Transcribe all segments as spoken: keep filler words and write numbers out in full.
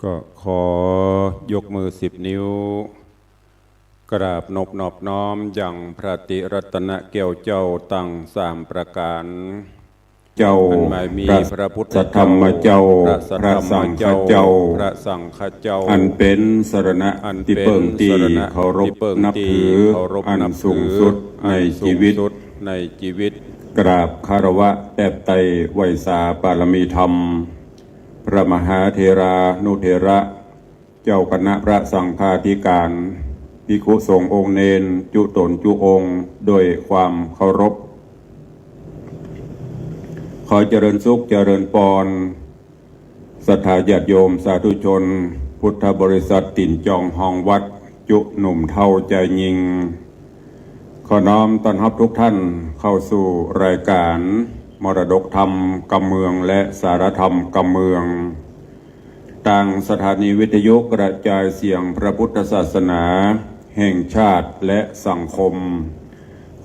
ก็ขอยกมือสิบนิ้ว กราบนบนอบน้อมยังพระติรัตนแก้วเจ้าตังสามประก๋าน เจ้า อันหมายมี พระ พระพุทธ สัทธรรมเจ้า เจ้า พระสัทธรรมเจ้า พระสังฆเจ้า พระสังฆเจ้า อันเป๋นสรณะ อันเป๋น ตี้เปิ้งตี้ สรณะ เคารพ ตี้เปิ้ง นับถือ ตี้เคารพ อัน นับถือ สูงสุด อัน ใน สูงสุด ชีวิต ในชีวิต กราบคารวะแต๊บไต้ไหว้สาปารมีธรรม พระมหาเถรานุเถระ เจ้าคณะพระสังฆาธิการ ภิกขุสงฆ์องค์เณรจุ๊ต๋นจุ๊องค์ ด้วยความเคารพ ขอเจริญสุขเจริญปอน ศรัทธาญาติโยมสาธุชน พุทธบริษัทตี๋นจองฮองวัด จุ๊หนุ่มเฒ่าจายญิง ขอน้อมต้อนฮับทุกท่านเข้าสู่รายการมรดกธรรมกำเมืองและสารธรรมกำเมือง ตางสถานีวิทยุกระจายเสียงพระพุทธศาสนาแห่งชาติและสังคม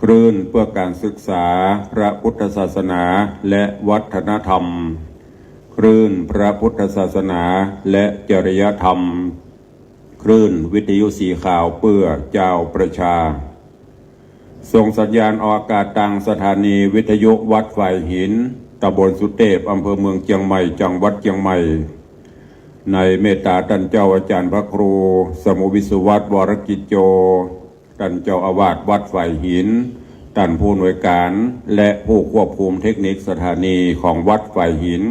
คลื่นเพื่อการศึกษาพระพุทธศาสนาและวัฒนธรรม คลื่นพระพุทธศาสนาและจริยธรรม คลื่นวิทยุสีขาวเพื่อจาวประชา ส่งสัญญาณออกอากาศตางสถานีวิทยุวัดฝายหิน ตำบลสุเตพ อำเภอเมืองเจียงใหม่ จังหวัดเจียงใหม่ ในเมตตาต้านเจ้าอาจ๋ารย์พระครู สมุห์วิศวัฒน์ วรกิจโจ ต้านเจ้าอาวาสวัดฝายหิน ต้านผู้อำนวยการ และผู้ควบคุมเทคนิคสถานีของวัดฝายหิน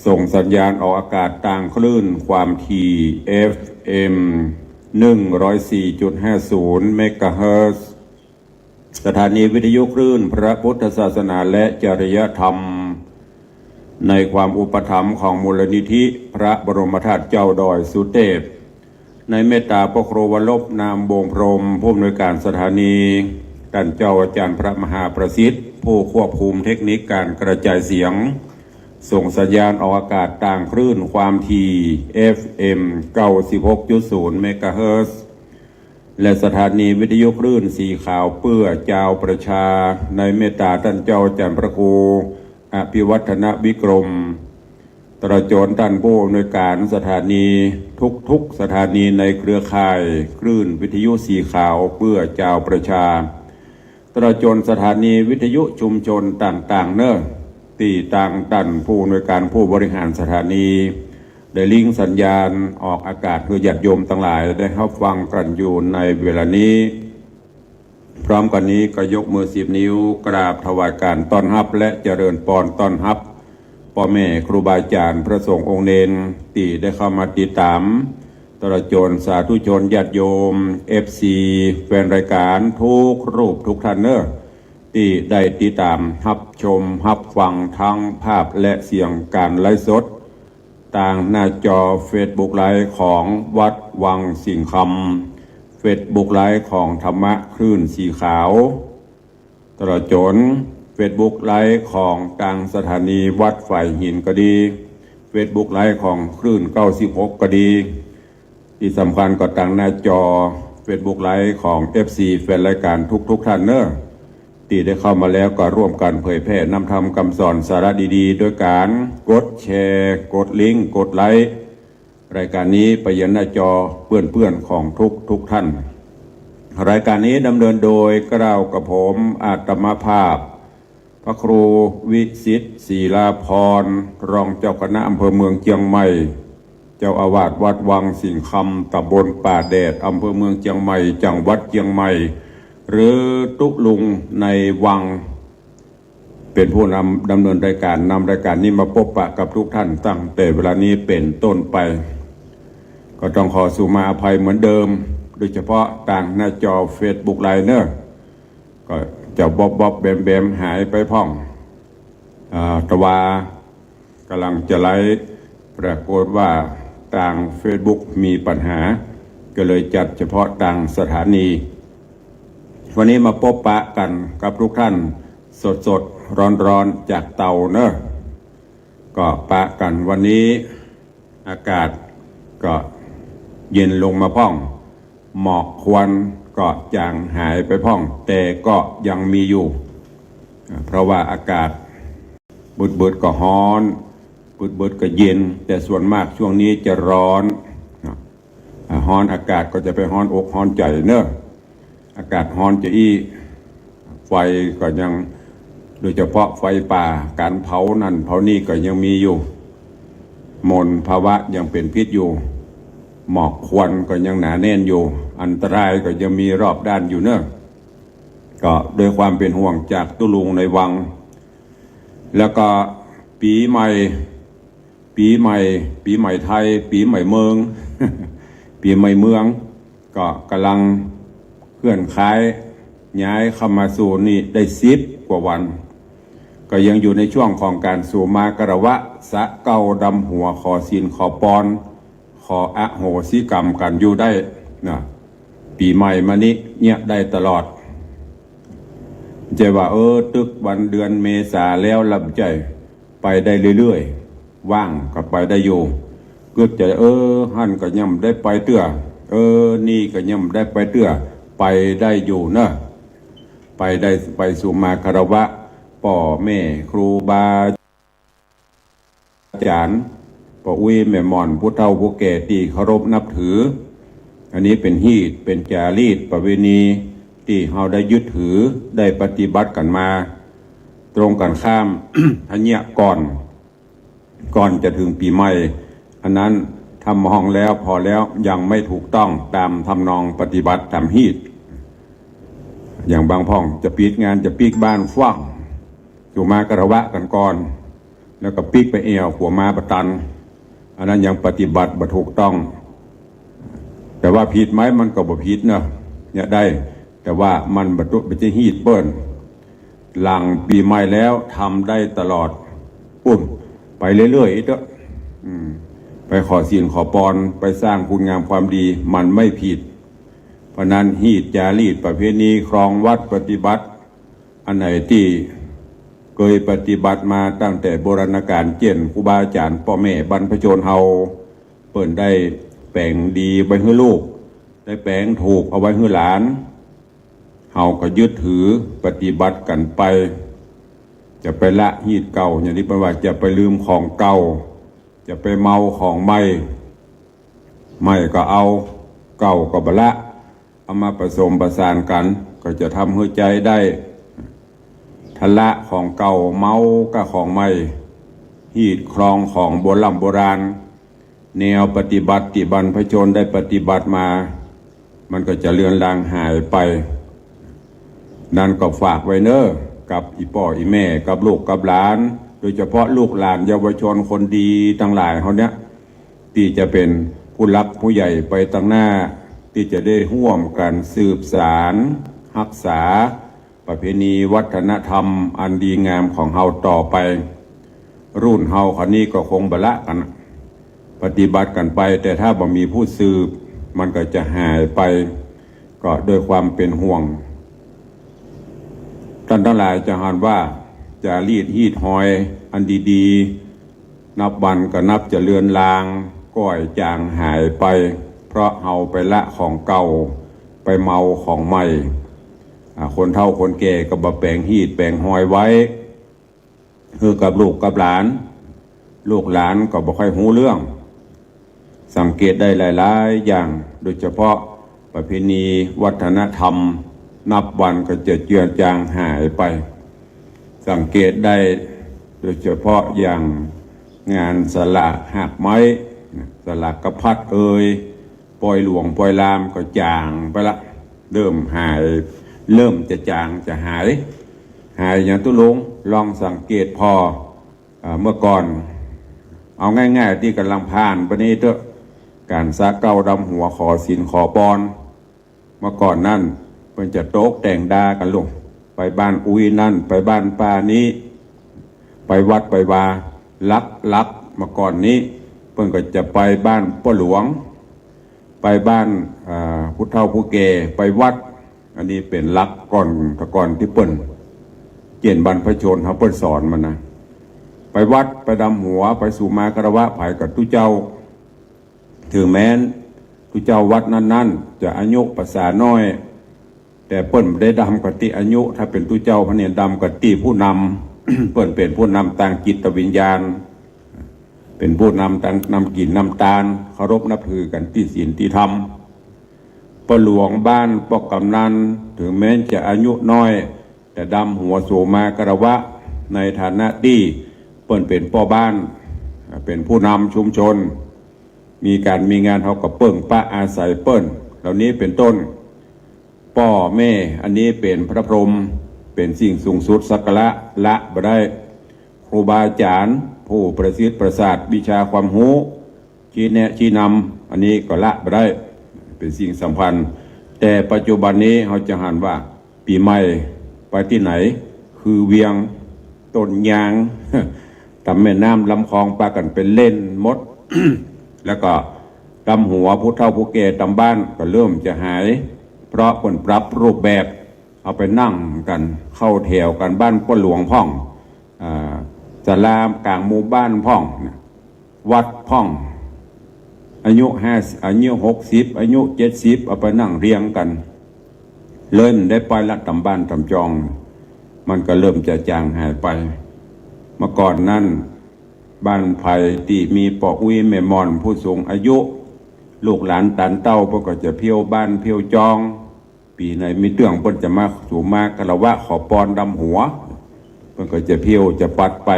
ส่งสัญญาณออกอากาศตางคลื่นความถี่ เอฟเอ็ม หนึ่งร้อยสี่จุดห้าศูนย์เมกะเฮิรตซ์ สถานีวิทยุคลื่นพระพุทธศาสนาและจริยธรรม ในความอุปถัมภ์ของมูลนิธิพระบรมธาตุเจ้าดอยสุเตพ ในเมตตาพระครูวรรบ นามวงศ์พรหม ผู้อำนวยการสถานี ต้านเจ้าอาจ๋ารย์พระมหาประสิทธิ์ ผู้ควบคุมเทคนิคการกระจายเสียง ส่งสัญญาณออกอากาศตางคลื่นความถี่ เอฟเอ็ม เก้าสิบหกจุดศูนย์เมกะเฮิรตซ์ และสถานีวิทยุคลื่นสีขาวเพื่อจาวประชา ในเมตตาต้านเจ้าอาจ๋ารย์พระครู อภิวัฒนวิกรม ตลอดจ๋นต้านผู้อำนวยการสถานีทุกๆสถานีในเครือข่ายคลื่นวิทยุสีขาวเพื่อจาวประชา ตลอดจ๋นสถานีวิทยุชุมชนต่างๆ เน่อ ตี้ตางต้านผู้อำนวยการผู้บริหารสถานี ได้ลิงก์สัญญาณออกอากาศหื้อญาติโยมตังหลายได้ฮับฟังกั๋นอยู่ในเวลานี้ พร้อมกั๋นนี้ก็ยกมือสิบนิ้วกราบถวายการต้อนฮับและเจริญปอนต้อนฮับ ป้อแม่ครูบาอาจ๋ารย์พระสงฆ์องค์เณรตี้ได้เข้ามาติดต๋าม ตลอดจ๋นสาธุชนญาติโยม เอฟซี แฟนรายการทุกรูปทุกท่านเน่อ ตี้ได้ติดต๋ามฮับชมฮับฟังทั้งภาพและเสียงการไลฟ์สด ตางหน้าจอเฟซบุ๊กไลฟ์ของวัดวังสิงห์คำ เฟซบุ๊กไลฟ์ของธรรมะคลื่นสีขาว ตลอดจ๋นเฟซบุ๊กไลฟ์ของตางสถานีวัดฝายหินก็ดี เฟซบุ๊กไลฟ์ของคลื่นเก้าสิบหกก็ดี ตี้สำคัญก็ตางหน้าจอเฟซบุ๊กไลฟ์ของ เอฟซี แฟนรายการทุกๆท่านเน่อ ตี้ได้เข้ามาแล้วก็ร่วมกั๋นเผยแผ่นำธรรมกำสอนสาระดีๆ โดยก๋านกดแชร์ กดลิงก์ กดไลก์ รายการนี้ไปยังหน้าจอเปื้อนๆ ของทุกๆท่าน รายการนี้ดำเนินโดยเกล้ากระผมอาตมาภาพ พระครูวิสิทธิ์ ศิลาภรณ์ รองเจ้าคณะอำเภอเมืองเจียงใหม่ เจ้าอาวาสวัดวังสิงห์คำ ตำบลป่าแดด อำเภอเมืองเจียงใหม่ จังหวัดเจียงใหม่ หรือตุ๊ลุงในวัง เป๋นผู้นำดำเนินรายการ นำรายการนี้มาปบปะกับทุกท่านตั้งแต่เวลานี้เป๋นต้นไป ก็ต้องขอสุมาอภัยเหมือนเดิม โดยเฉพาะตางหน้าจอเฟซบุ๊กไลฟ์เน่อ ก็จะบ๊อบๆแบมๆหายไปพ่อง อ่า แต่ว่า ก๋ำลังจะไลฟ์ ปรากฏว่าตางเฟซบุ๊กมีปัญหา ก็เลยจัดเฉพาะตางสถานี วันนี้มาปบปะกั๋นกับทุกท่านสดๆ ฮ้อนๆ จากเตาเน่อ ก็ปะกั๋นวันนี้อากาศก็เย็นลงมาพ่อง หมอกควันก็จางหายไปพ่อง แต่ก็ยังมีอยู่ อ่า เพราะว่าอากาศ บึดๆก็ฮ้อน เบิดๆ ก็เย็น แต่ส่วนมากช่วงนี้จะร้อนนะ อ่า ฮ้อน อากาศก็จะไปฮ้อนอกฮ้อนใจ๋เนาะ อากาศฮ้อนจะอี้ ไฟก็ยัง โดยเฉพาะไฟป่า ก๋านเผานั่นเผานี่ก็ยังมีอยู่ มลภาวะยังเป๋นพิษอยู่ หมอกควันก็ยังหนาแน่นอยู่ อันตรายก็ยังมีรอบด้านอยู่เนาะ ก็ด้วยความเป๋นห่วงจากตุ๊ลุงในวัง แล้วก็ปี๋ใหม่ ปี๋ใหม่ ปี๋ใหม่ไทย ปี๋ใหม่เมือง ปี๋ใหม่เมือง ก็ก่ำลังเคลื่อนขยาย ย้ายเข้ามาสู่นี่ได้สิบกว่าวัน ก็ยังอยู่ในช่วงของก๋านสู่มาคารวะ สะเก้าดำหัว ขอศีลขอปอน ขออโหสิกรรมกั๋นอยู่ได้นะ ปี๋ใหม่มานี้เยียะได้ตลอด บ่ใจ้ว่า เออ ตึกวันเดือนเมษาแล้วละ บ่ใจ้ ไปได้เรื่อยๆ ว่างก็ไปได้อยู่ กึ๊ดจะ เออ หั้นก็ยังบ่ได้ไปเตื้อ เออ นี่ก็ยังบ่ได้ไปเตื้อ ไปได้อยู่เนาะ ไปได้ ไปสู่มาคารวะ ป้อแม่ครูบาอาจ๋ารย์ ป้ออุ๊ยแม่หม่อน ผู้เฒ่าผู้แก่ตี้เคารพนับถือ อันนี้เป๋นฮีต เป๋นจารีตประเพณีตี้เฮาได้ยึดถือ ได้ปฏิบัติกั๋นมา ตรงกั๋นข้าม ถ้าเยียะก่อน ก่อนจะเถิงปี๋ใหม่ อันนั้นถ้ามองแล้วผ่อแล้วยังไม่ถูกต้องต๋ามทำนองปฏิบัติต๋ามฮีต อย่างบางพ่องจะปิ๊กงาน จะปิ๊กบ้านฟั่ง สู่มาคารวะกั๋นก่อน แล้วก็ปิ๊กไปแอ่วขัวมาบ่ตัน อันนั้นยังปฏิบัติบ่ถูกต้อง แต่ว่าผิดไหม มันก็บ่ผิดเนาะ เยียะได้ แต่ว่ามันบ่ตุ๊ บ่ใจ้ฮีตเปิ้น หลังปี๋ใหม่แล้วทำได้ตลอด ปุ้น ไปเรื่อยๆ เต๊อะ อืม ไปขอศีลขอปอน ไปสร้างคุณงามความดี มันไม่ผิด เพราะนั้นฮีตจารีตประเพณีครองวัดปฏิบัติ อันไหนตี้เกยปฏิบัติมาตั้งแต่โบราณกาล เจ้นครูบาอาจ๋ารย์ ป้อแม่บรรพชนเฮา เปิ้นได้แป๋งดีไว้หื้อลูก ได้แป๋งถูกเอาไว้หื้อหลาน เฮาก็ยึดถือปฏิบัติกั๋นไป จะไปละฮีตเก่า อย่างตี้เปิ้นว่า จะไปลืมของเก่า จะไปเมาของใหม่ ใหม่ก็เอา เก่าก็บ่ละ เอามาผสมประสานกั๋น ก็จะทำหื้อใจ๊ได้ ถ้าละของเก่า เมากับของใหม่ ฮีตครองของโบร่ำโบราณ แนวปฏิบัติตี้บรรพชนได้ปฏิบัติมา มันก็จะเลือนลางหายไป นั้นก็ฝากไว้เน้อ กับอี่ป้ออี่แม่ กับลูกกับหลาน โดยเฉพาะลูกหลานเยาวชนคนดีตังหลายเฮาเนี้ย ตี้จะเป๋นผู้หลักผู้ใหญ่ไปตังหน้า ตี้จะได้ฮ่วมกั๋นสืบสาน ฮักษา ประเพณีวัฒนธรรมอันดีงามของเฮาต่อไป รุ่นเฮาคราวนี้ก็คงบ่ละกั๋น ปฏิบัติกั๋นไป แต่ถ้าบ่มีผู้สืบ มันก็จะหายไป ก็ด้วยความเป๋นห่วง ต้านตังหลายจะหันว่า จารีตฮีตฮอยอันดีๆ นับวันก็นับจะเลือนลาง ก้อยจางหายไป เพราะเฮาไปละของเก่า ไปเมาของใหม่ อ่า คนเฒ่าคนแก่ก็บ่แป๋งฮีตแป๋งฮอยไว้ หื้อกับลูกกับหลาน ลูกหลานก็บ่ค่อยฮู้เรื่อง สังเกตได้หลายๆ อย่าง โดยเฉพาะประเพณีวัฒนธรรม นับวันก็จะเจือจางหายไป สังเกตได้โดยเฉพาะอย่างงานสละหากไม้ สละกะพัดเอย ปอยหลวงปอยลามก็จางไปละ เริ่มหาย เริ่มจะจางจะหาย หายอย่างตุ๊ลุง ลองสังเกตผ่อ อ่า เมื่อก่อน เอาง่ายๆ ตี้ก่ำลังผ่านไปนี้เต๊อะ ก๋านสะเก๊าดำหัว ขอศีลขอปอน เมื่อก่อนนั้น เปิ้นจะตกแต่งดากั๋นลุง ไปบ้านอุ๊ยนั่น ไปบ้านป้านี้ ไปวัดไปวา หลักๆ เมื่อก่อนนี้ เปิ้นก็จะไปบ้านป้อหลวง ไปบ้าน อ่า ผู้เฒ่าผู้แก่ ไปวัด อันนี้เป๋นหลักก่อน แต่ก่อนตี้เปิ้น เจ้นบรรพชนเฮาเปิ้นสอนมานะ ไปวัด ไปดำหัว ไปสู่มาคารวะไผกับตุ๊เจ้า เถิงแม้นตุ๊เจ้าวัดนั้นๆ จะอายุปราศาน้อย แต่เปิ้นบ่ได้ดำกั๋นตี้อายุ ถ้าเป๋นตุ๊เจ้าพระเนี่ยดำกั๋นตี้ผู้นำ เปิ้นเป๋นผู้นำตางจิตวิญญาณ เป๋นผู้นำตัง นำกิ๋นนำตาน เคารพนับถือกั๋นตี้ศีลตี้ธรรม ป้อหลวงบ้าน ป้อกำนัน เถิงแม้นจะอายุน้อย แต่ดำหัวสูงมาคารวะ ในฐานะตี้เปิ้นเป๋นป้อบ้าน เป๋นผู้นำชุมชน มีก๋านมีงานเฮาก็เปิ้งปะอาศัยเปิ้น เหล่านี้เป๋นต้น ป้อแม่ อันนี้เป๋นพระพรหม เป๋นสิ่งสูงสุดสักการะ ละบ่ได้ ครูบาอาจ๋ารย์ ผู้ประสิทธิ์ประสาทวิชาความฮู้ ชี้แนะชี้นำ อันนี้ก็ละบ่ได้ เป๋นสิ่งสำคัญ แต่ปัจจุบันนี้เฮาจะหันว่า ปี๋ใหม่ไปตี้ไหน คือเวียง ต้นยาง ต๋ามแม่น้ำลำคลองปากั๋นไปเล่นหมด แล้วก็ต๋ามหัวผู้เฒ่าผู้แก่ต๋ามบ้านก็เริ่มจะหาย เพราะเปิ้นปรับรูปแบบ เอาไปนั่งกั๋น เข้าแถวกั๋น บ้านป้อหลวงพ่อง อ่า ศาลากลางหมู่บ้านพ่อง วัดพ่อง อายุห้า อายุหกสิบ อายุเจ็ดสิบ เอาไปนั่งเรียงกั๋น เลยบ่ได้ไปละต๋ามบ้านต๋ามจอง มันก็เริ่มจะจางหายไป เมื่อก่อนนั้น บ้านใผตี้มีป้ออุ๊ยแม่หม่อนผู้สูงอายุ ลูกหลานตานเต้าเปิ้นก็จะเผี้ยวบ้านเผี้ยวจอง ปี๋ไหนมีเตื้องเปิ้นจะมาสูงมาคารวะขอปอนดำหัว เปิ้นก็จะเผี้ยวจะปัดไป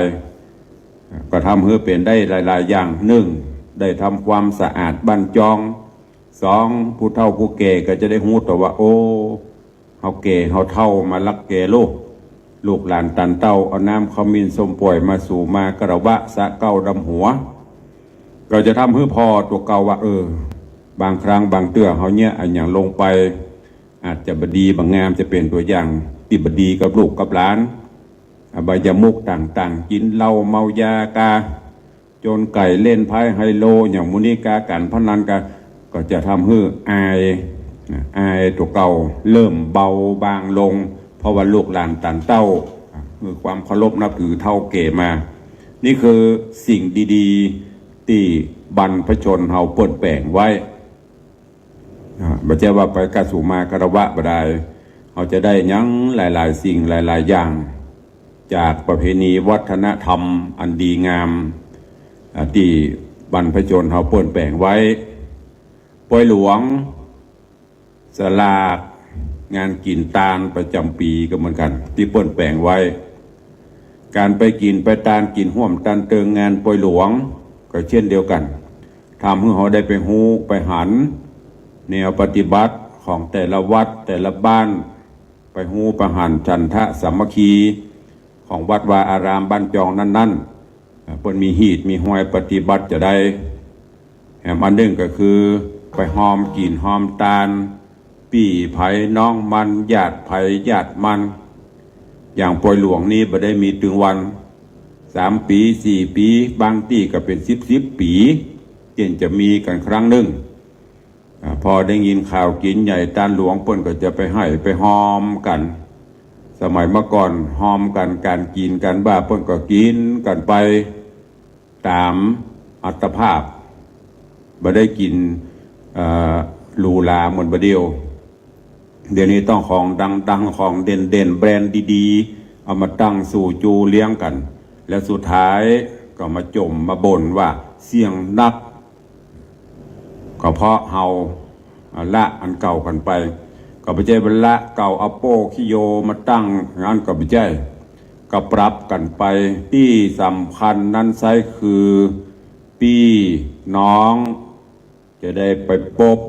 ก็ทำหื้อเป๋นได้หลายๆ อย่าง นึ่ง ได้ทำความสะอาดบ้านจอง สอง ผู้เฒ่าผู้แก่ก็จะได้ฮู้ตั๋วว่า โอ้ เฮาแก่เฮาเฒ่ามาละแก่ลูก ลูกหลานตานเต้าเอาน้ำขมิ้นส้มป่วยมาสูงมาคารวะสะเก้าดำหัว ก็จะทำหื้อผ่อตั๋วเก่าว่า เออ บางครั้งบางเตื้อเฮาเยียะอะหยังลงไป อาจจะบ่ดีบ่งาม จะเป๋นตั๋วอย่างตี้บ่ดีกับลูกกับหลาน อบายมุขต่างๆ กิ๋นเหล้าเมายากา จนไก่เล่นไพ่ไฮโล อย่างหมู่นี้กา ก๋านพนันกา ก็จะทำหื้ออายนะ อายตั๋วเก่าเริ่มเบาบางลง เพราะว่าลูกหลานตานเต้า คือความเคารพนับถือเฒ่าแก่มา นี่คือสิ่งดีๆ ตี้บรรพชนเฮาเปิ้นแป๋งไว้ อ่า บ่ใจ้ว่าไปกาสูงมาคารวะบ่ได้ เฮาจะได้หยังหลายๆ สิ่งหลายๆ อย่าง จากประเพณีวัฒนธรรมอันดีงาม อ่า ตี้บรรพชนเฮาเปิ้นแป๋งไว้ ปอยหลวง สลาก งานกิ๋นตานประจ๋ำปี๋ก็เหมือนกั๋น ตี้เปิ้นแป๋งไว้ ก๋านไปกิ๋นไปตานกิ๋นฮ่วมตานเติงงานปอยหลวง ก็เช่นเดียวกั๋น ทำหื้อเฮาได้ไปฮู้ไปหัน แนวปฏิบัติของแต่ละวัดแต่ละบ้าน ไปฮู้ไปหันฉันทะสามัคคี ของวัดวาอารามบ้านจองนั้นๆ อ่า เปิ้นมีฮีตมีฮอยปฏิบัติจะใด แหมอันนึ่งก็คือ ไปฮอมกิ๋นฮอมตาน ปี้ใผน้องมัน ญาติใผญาติมัน อย่างปอยหลวงนี้บ่ได้มีตึงวัน สามปี๋ สี่ปี๋ บางตี้ก็เป๋นสิบสิบปี๋ จึงจะมีกั๋นครั้งนึ่ง อ่า พอได้ยินข่าวกิ๋นใหญ่ตานหลวง เปิ้นก็จะไปไห้ไปฮอมกั๋น สมัยเมื่อก่อนฮอมกั๋น ก๋านกิ๋นก๋านบ่า เปิ้นก็กิ๋นกั๋นไปต๋ามอัตภาพ บ่ได้กิ๋น เอ่อ หรูหราเหมือนบ่าเดี่ยว เดี๋ยวนี้ต้องของดังๆ ของเด่นๆ แบรนด์ดีๆ เอามาตั้งสู่จูเลี้ยงกั๋น แล้วสุดท้ายก็มาจ่มมาบ่นว่าเสี้ยงนัก ก็เพราะเฮา อ่า ละอันเก่ากั๋นไป ก็บ่ใจ้ว่าละเก่าเอาโป้ขี้โยมาตั้ง อันนั้นก็บ่ใจ้ ก็ปรับกั๋นไป ตี้สำคัญนั้นไซร้คือ ปี้น้อง จะได้ไปปบ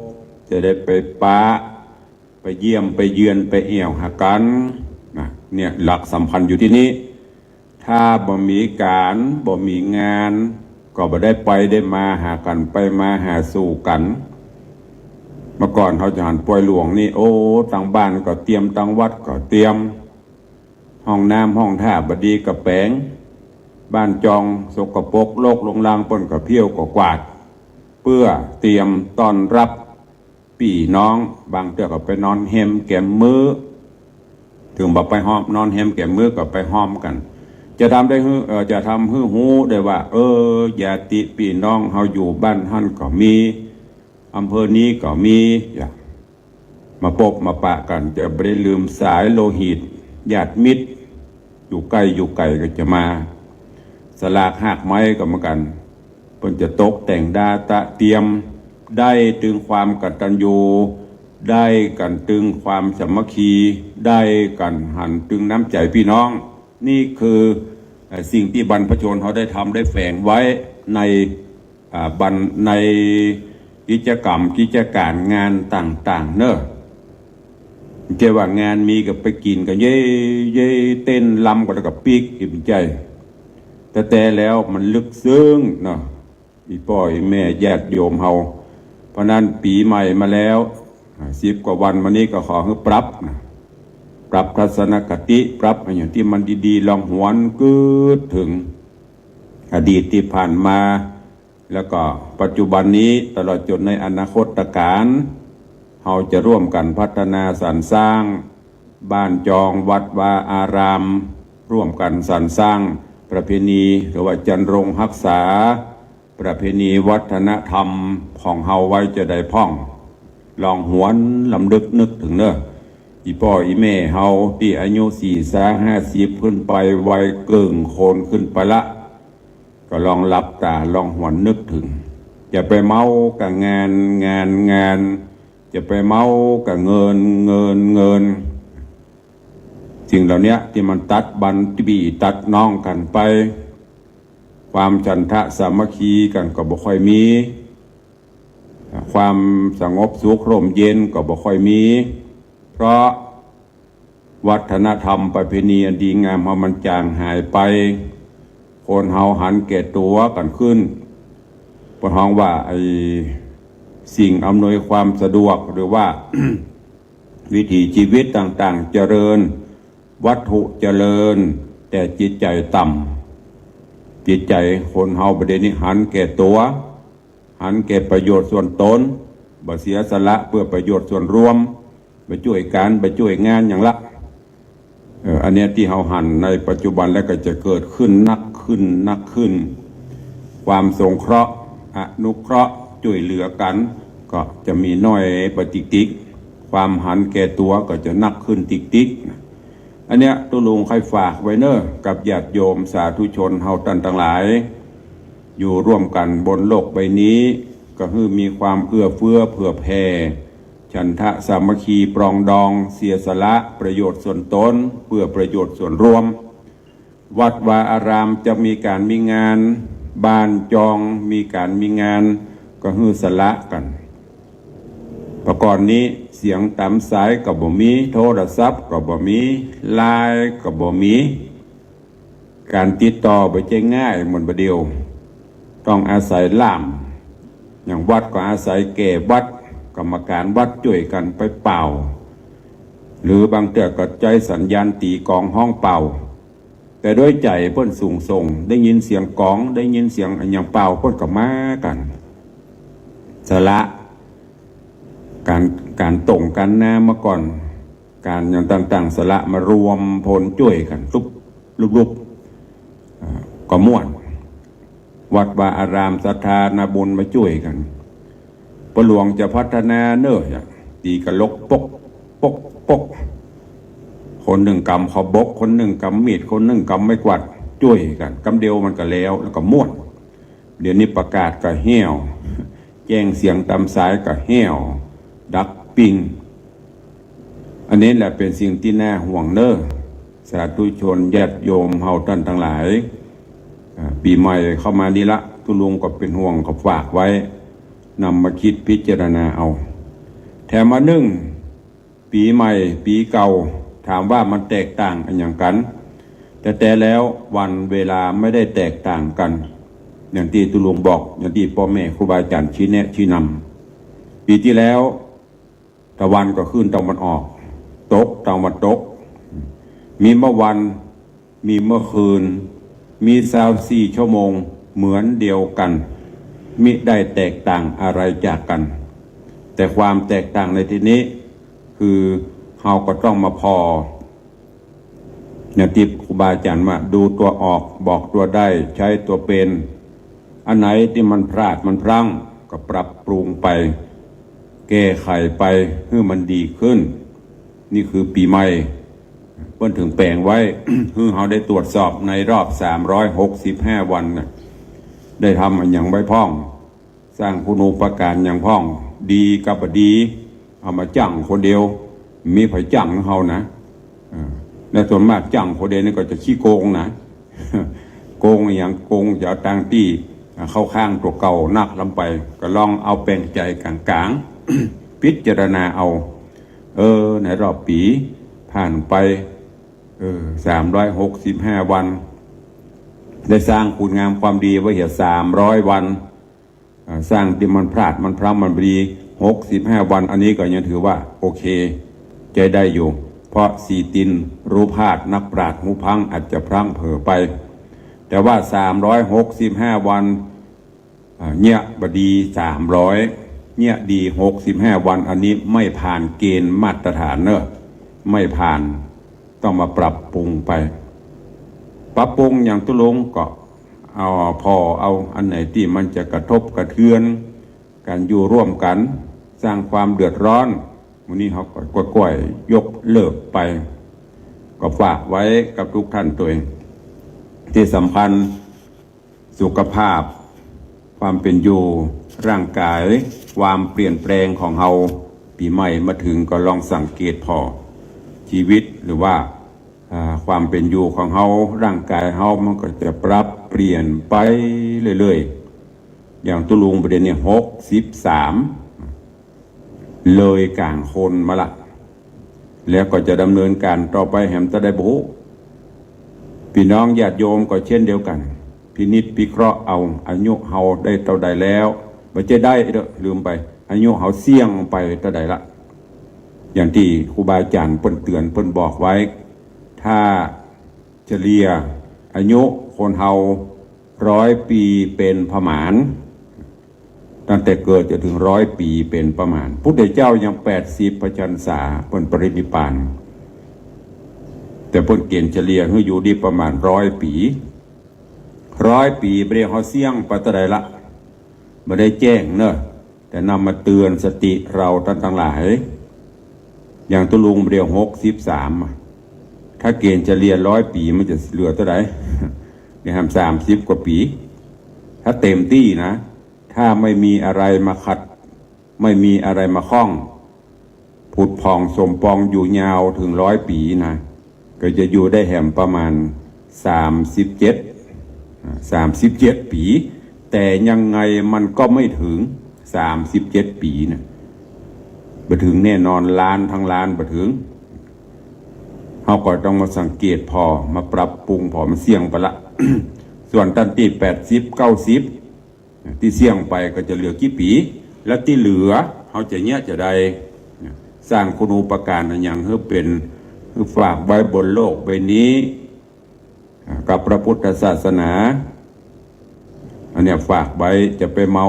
จะได้ไปปะ ไปเยี่ยมไปเยือนไปแอ่วหากั๋นนะ เนี่ยหลักสำคัญอยู่ตี้นี้ ถ้าบ่มีก๋าน บ่มีงาน ก็บ่ได้ไปได้มาหากั๋น ไปมาหาสู่กั๋น เมื่อก่อนเฮาจะหันปอยหลวงนี่ โอ้ ตังบ้านก็เตรียม ตังวัดก็เตรียม ห้องน้ำห้องท่าบ่ดีก็แป๋ง บ้านจองสกปรกรกรุงรัง เปิ้นก็เผี้ยวก็กวาด เปื้อเตรียมต้อนรับปี้น้อง บางเตื้อก็ไปนอนแฮมแก๋มมื้อ เถิงบ่ไปฮอม นอนแฮมแก๋มมื้อก็ไปฮอมกั๋น จะทำได้หื้อ เอ่อ จะทำหื้อฮู้ได้ว่า เออ ญาติปี้น้องเฮาอยู่บ้านหั้นก็มี อำเภอนี้ก็มี อย่า มาปบมาปะกั๋น จะบ่ได้ลืมสายโลหิต ญาติมิตร อยู่ใก้อยู่ไก๋ก็จะมา สลากฮากไม้ก็เหมือนกั๋น เปิ้นจะตกแต่งดาตระเตรียม ได้ตึงความกตัญญู ได้กั๋นตึงความสามัคคี ได้กั๋นหันตึงน้ำใจ๋ปี้น้อง นี่คือ เอ่อ สิ่งตี้บรรพชนเฮาได้ทำได้แฝงไว้ใน อ่า บรร- ในกิจกรรมกิจก๋านงานต่างๆ เนาะ บ่ใจ้ว่างานมีก็ไปกิ๋นกั๋นเย้ยๆ เต้นรำกั๋นแล้วก็ปิ๊ก บ่ใจ้ แต๊ๆ แล้วมันลึกซึ้งเนาะ อี่ป้ออี่แม่ญาติโยมเฮา เพราะนั้นปี๋ใหม่มาแล้ว อ่า สิบกว่าวันมานี้ก็ขอหื้อปรับนะ ปรับทัศนคติ ปรับอะหยังตี้มันดีๆ ลองหวนกึ๊ดเถิงอดีตตี้ผ่านมา แล้วก็ปัจจุบันนี้ ตลอดจ๋นในอนาคตก๋าล เฮาจะร่วมกั๋นพัฒนาสรรสร้างบ้านจองวัดวาอาราม ร่วมกั๋นสรรสร้างประเพณี หรือว่าจรรรงฮักษาประเพณีวัฒนธรรมของเฮาไว้จะได้พ่อง ลองหวนรำลึกนึกเถิงเนาะ อี่ป้ออี่แม่เฮาตี้อายุสี่สิบ ห้าสิบ ขึ้นไป วัยเกิ่งโคนขึ้นไปละ ก็ลองหลับต๋าลองหวนนึกเถิง จะไปเมากับงาน งาน งาน จะไปเมากับเงิน เงิน เงิน สิ่งเหล่านี้ตี้มันตัดบั้นตี้ปี้ตัดน้องกั๋นไป ความฉันทะสามัคคีกั๋นก็บ่ค่อยมี ความสงบสุขร่มเย็นก็บ่ค่อยมี เพราะวัฒนธรรมประเพณีอันดีงามเฮามันจางหายไป คนเฮาหันแก่ตั๋วกั๋นขึ้น เปิ้นฮ้องว่าไอ้สิ่งอำนวยความสะดวก หรือว่า วิถีชีวิตต่างๆ เจริญ วัตถุเจริญ แต่จิตใจ๋ต่ำ จิตใจ๋คนเฮาบ่าเดี่ยวนี้หันแก่ตั๋ว หันแก่ประโยชน์ส่วนต๋น บ่เสียสละเปื้อประโยชน์ส่วนรวม บ่จ้วยกั๋น บ่จ้วยงานหยังละ เอ่อ อันเนี้ยตี้เฮาหันในปัจจุบันแล้วก็จะเกิดขึ้นนักขึ้น นักขึ้น ความสงเคราะห์ อนุเคราะห์ จ้วยเหลือกั๋น ก็จะมีน้อยไปติ๊กๆ ความหันแก่ตั๋วก็จะนักขึ้นติ๊กๆ นะ อันเนี้ยตุ๊ลุงใค่ฝากไว้เนาะ กับญาติโยมสาธุชนเฮาต้านตังหลาย อยู่ร่วมกั๋นบนโลกใบนี้ ก็หื้อมีความเอื้อเฟื้อเผื่อแผ่ ฉันทะสามัคคีปรองดอง เสียสละประโยชน์ส่วนต๋น เปื้อประโยชน์ส่วนรวม วัดวาอารามจะมีก๋านมีงาน บ้านจองมีก๋านมีงาน ก็หื้อสละกั๋น ปะก่อนนี้เสียงต๋ามสายก็บ่มี โทรศัพท์ก็บ่มี ไลน์ก็บ่มี ก๋านติดต่อบ่ใจ้ง่ายเหมือนบ่าเดี่ยว ต้องอาศัยล่าม อย่างวัดก็อาศัยแก่วัด กรรมก๋านวัดจ้วยกั๋นไปเป่า หรือบางเตื้อก็ใจ๊สัญญาณตี๋กองฮ้องเป่า แต่โดยใจ๋เปิ้นสูงส่ง ได้ยินเสียงกอง ได้ยินเสียงอะหยังเป่า เปิ้นก็มากั๋น สละก๋าน ก๋านต๋งก๋านนามาก่อน ก๋านหยังต่างๆ สละมารวมพลจ้วยกั๋น ตุ๊บ ลุบๆ อ่า ก็ม่วน วัดวาอารามศรัทธานาบุญมาจ้วยกั๋น ป้อหลวงจะพัฒนาเนาะ ตี๋กะลกปก ปก ปก คนนึ่งก๋ำขอบบก คนนึ่งก๋ำมีด คนนึ่งก๋ำไม้กวาด จ้วยกั๋น กำเดียวมันก็แล้ว แล้วก็ม่วน เดี๋ยวนี้ประกาศก็แห้ว แจ้งเสียงต๋ามสายก็แห้ว ดับปิ้ง อันนี้แหละเป๋นสิ่งตี้น่าห่วงเนาะ สาธุชนญาติโยมเฮาต้านตังหลาย อ่า ปี๋ใหม่เข้ามานี่ละ ตุ๊ลุงก็เป๋นห่วงก็ฝากไว้ นำมาคิดพิจารณาเอา แถมอันนึ่ง ปี๋ใหม่ ปี๋เก่า ถามว่ามันแตกต่างอะหยังกั๋น แต่ แต่แล้ววันเวลาไม่ได้แตกต่างกั๋น อย่างตี้ตุ๊ลุงบอก อย่างตี้ป้อแม่ครูบาอาจ๋ารย์ชี้แนะชี้นำ ปี๋ตี้แล้ว ตะวันก็ขึ้นตะวันออก ตกตะวันตก มีเมื่อวัน มีเมื่อคืน มีซาวสี่ชั่วโมงเหมือนเดียวกั๋น มิได้แตกต่างอะไรจากกั๋น แต่ความแตกต่างในตี้นี้ คือเฮาก็ต้องมาผ่อ อย่างตี้ครูบาอาจ๋ารย์ว่า ดูตั๋วออก บอกตั๋วได้ ใจ๊ตั๋วเป๋น อันไหนตี้มันพลาดมันพลั้ง ก็ปรับปรุงไป แก้ไขไป หื้อมันดีขึ้น นี่คือปี๋ใหม่ เปิ้นเถิงแป๋งไว้ หื้อเฮาได้ตรวจสอบในรอบสามร้อยหกสิบห้าวันน่ะ ได้ทำอะหยังไว้พ่อง สร้างคุณูปการหยังพ่อง ดีกับบ่ดี เอามาจ้างคนเดียว มีใผจ้างเฮานะ เออ และส่วนมากจ้างคนเดียวนี่ก็จะขี้โกงนะ โกงอะหยัง โกงจะเอาตังค์ตี้ อ่า เข้าข้างตั๋วเก่านักล้ำไป ก็ลองเอาแป๋งใจ๋ก๋างๆ พิจารณาเอา เออ ในรอบปี๋ผ่านไป เออ สามร้อยหกสิบห้าวัน ได้สร้างคุณงามความดีไว้เหีย สามร้อยวัน อ่า สร้างตี้มันพลาดมันพลั้งมันบ่ดี หกสิบห้าวัน อันนี้ก็ยังถือว่าโอเค ใจ๊ได้อยู่ เพราะสี่ตินรู้พลาด นักปราชญ์หูพลั้ง อาจจะพลั้งเผลอไป แต่ว่าสามร้อยหกสิบห้าวัน อ่า เยียะบ่ดีสามร้อย เยียะดีหกสิบห้าวัน อันนี้ไม่ผ่านเกณฑ์มาตรฐานเนอะ ไม่ผ่าน ต้องมาปรับปรุงไป ปรับปรุงอย่างตุ๊ลุงก็เอา ผ่อเอาอันไหนตี้มันจะกระทบกระเทือนก๋านอยู่ร่วมกั๋น สร้างความเดือดร้อน หมู่นี้เฮาก็ก้อยๆ ยกเลิกไป ก็ฝากไว้กับทุกท่านตวย ตี้สำคัญ สุขภาพ ความเป๋นอยู่ ร่างก๋าย ความเปลี่ยนแปลงของเฮา ปี๋ใหม่มาเถิงก็ลองสังเกตผ่อ ชีวิตหรือว่า อ่า ความเป๋นอยู่ของเฮา ร่างก๋ายเฮามันก็จะปรับเปลี่ยนไปเรื่อยๆ อย่างตุ๊ลุงบ่าเดี่ยวนี้หกสิบสาม เลยก๋างคนมาละ แล้วก็จะดำเนินก๋านต่อไปแหมเต้าใดบ่ฮู้ ปี้น้องญาติโยมก็เช่นเดียวกั๋น พินิจพิเคราะห์เอา อายุเฮาได้เต้าใดแล้ว บ่ใจ้ได้เด้อ ลืมไป อายุเฮาเสี้ยงไปเต้าใดละ อย่างตี้ครูบาอาจ๋ารย์เปิ้นเตื๋อนเปิ้นบอกไว้ ถ้าเฉลี่ยอายุคนเฮาร้อยปี๋เป๋นประมาณ ตั้งแต่เกิดจ๋นเถิงร้อยปี๋เป๋นประมาณ พุทธเจ้ายังแปดสิบพรรษาเปิ้นปรินิพพาน แต่เปิ้นเก๋ณฑ์เฉลี่ยหื้ออยู่ได้ประมาณร้อยปี๋ ร้อยปี๋บ่าเดี่ยวเฮาเสี้ยงไปเต้าใดละ บ่ได้แจ้งเนอะ แต่นำมาเตื๋อนสติเฮาต้านตังหลาย อย่างตุ๊ลุงบ่าเดี่ยวหกสิบสามอะ ถ้าเก๋ณฑ์เฉลี่ยร้อยปี๋มันจะเหลือเต้าใด เดี๋ยวแหมสามสิบกว่าปี๋ ถ้าเต็มตี้นะ ถ้าไม่มีอะไรมาขัด ไม่มีอะไรมาข้อง ผุดผ่องสมปองอยู่ยาวเถิงร้อยปี๋นะ ก็จะอยู่ได้แหมประมาณสามสิบเจ็ด อ่า สามสิบเจ็ดปี๋ แต่ยังไงมันก็ไม่เถิงสามสิบเจ็ดปี๋นะ บ่เถิงแน่นอน ล้านตังล้านบ่เถิง เฮาก็ต้องมาสังเกตผ่อ มาปรับปรุงผ่อ มันเสี้ยงไปละ ส่วนต้านตี้แปดสิบ เก้าสิบ ตี้เสี้ยงไปก็จะเหลือกี่ปี๋ แล้วตี้เหลือเฮาจะเยียะจาใด สร้างคุณูปการอะหยังหื้อเป๋น หื้อฝากไว้บนโลกใบนี้ อ่า กับพระพุทธศาสนา อันเนี้ยฝากไว้ จะไปเมา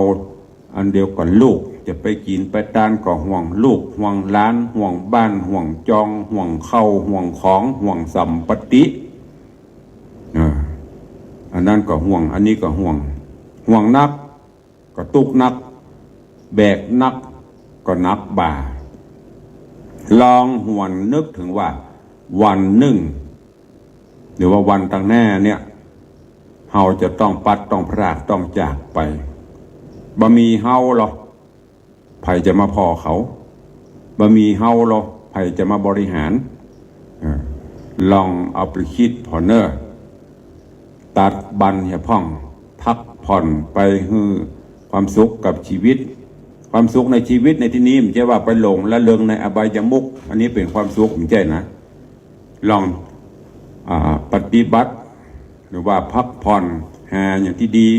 อันเดียวกับลูก จะไปกิ๋นไปตานก็ห่วงลูก ห่วงหลาน ห่วงบ้าน ห่วงจอง ห่วงข้าว ห่วงของ ห่วงสัมปติ อ่า อันนั้นก็ห่วง อันนี้ก็ห่วง ห่วงนักก็ตุ๊กข์นัก แบกนักก็หนักบ่า ลองหวนนึกเถิงว่าวันนึ่ง หรือว่าวันตังหน้าเนี่ย เฮาจะต้องปลัด ต้องพราก ต้องจากไป บ่มีเฮาลอ ใผจะมาผ่อเขา บ่มีเฮาลอ ใผจะมาบริหาร เออ ลองเอาไปกึ๊ดผ่อเน่อ ตัดบั้นเหียพ่อง พักผ่อนไปหื้อความสุขกับชีวิต ความสุขในชีวิตในตี้นี้บ่ใจ้ว่าไปหลงระเริงในอบายมุข อันนี้เป๋นความสุขบ่ใจ้นะ ลอง อ่า ปฏิบัติ หรือว่าพักผ่อน หาอย่างตี้ดี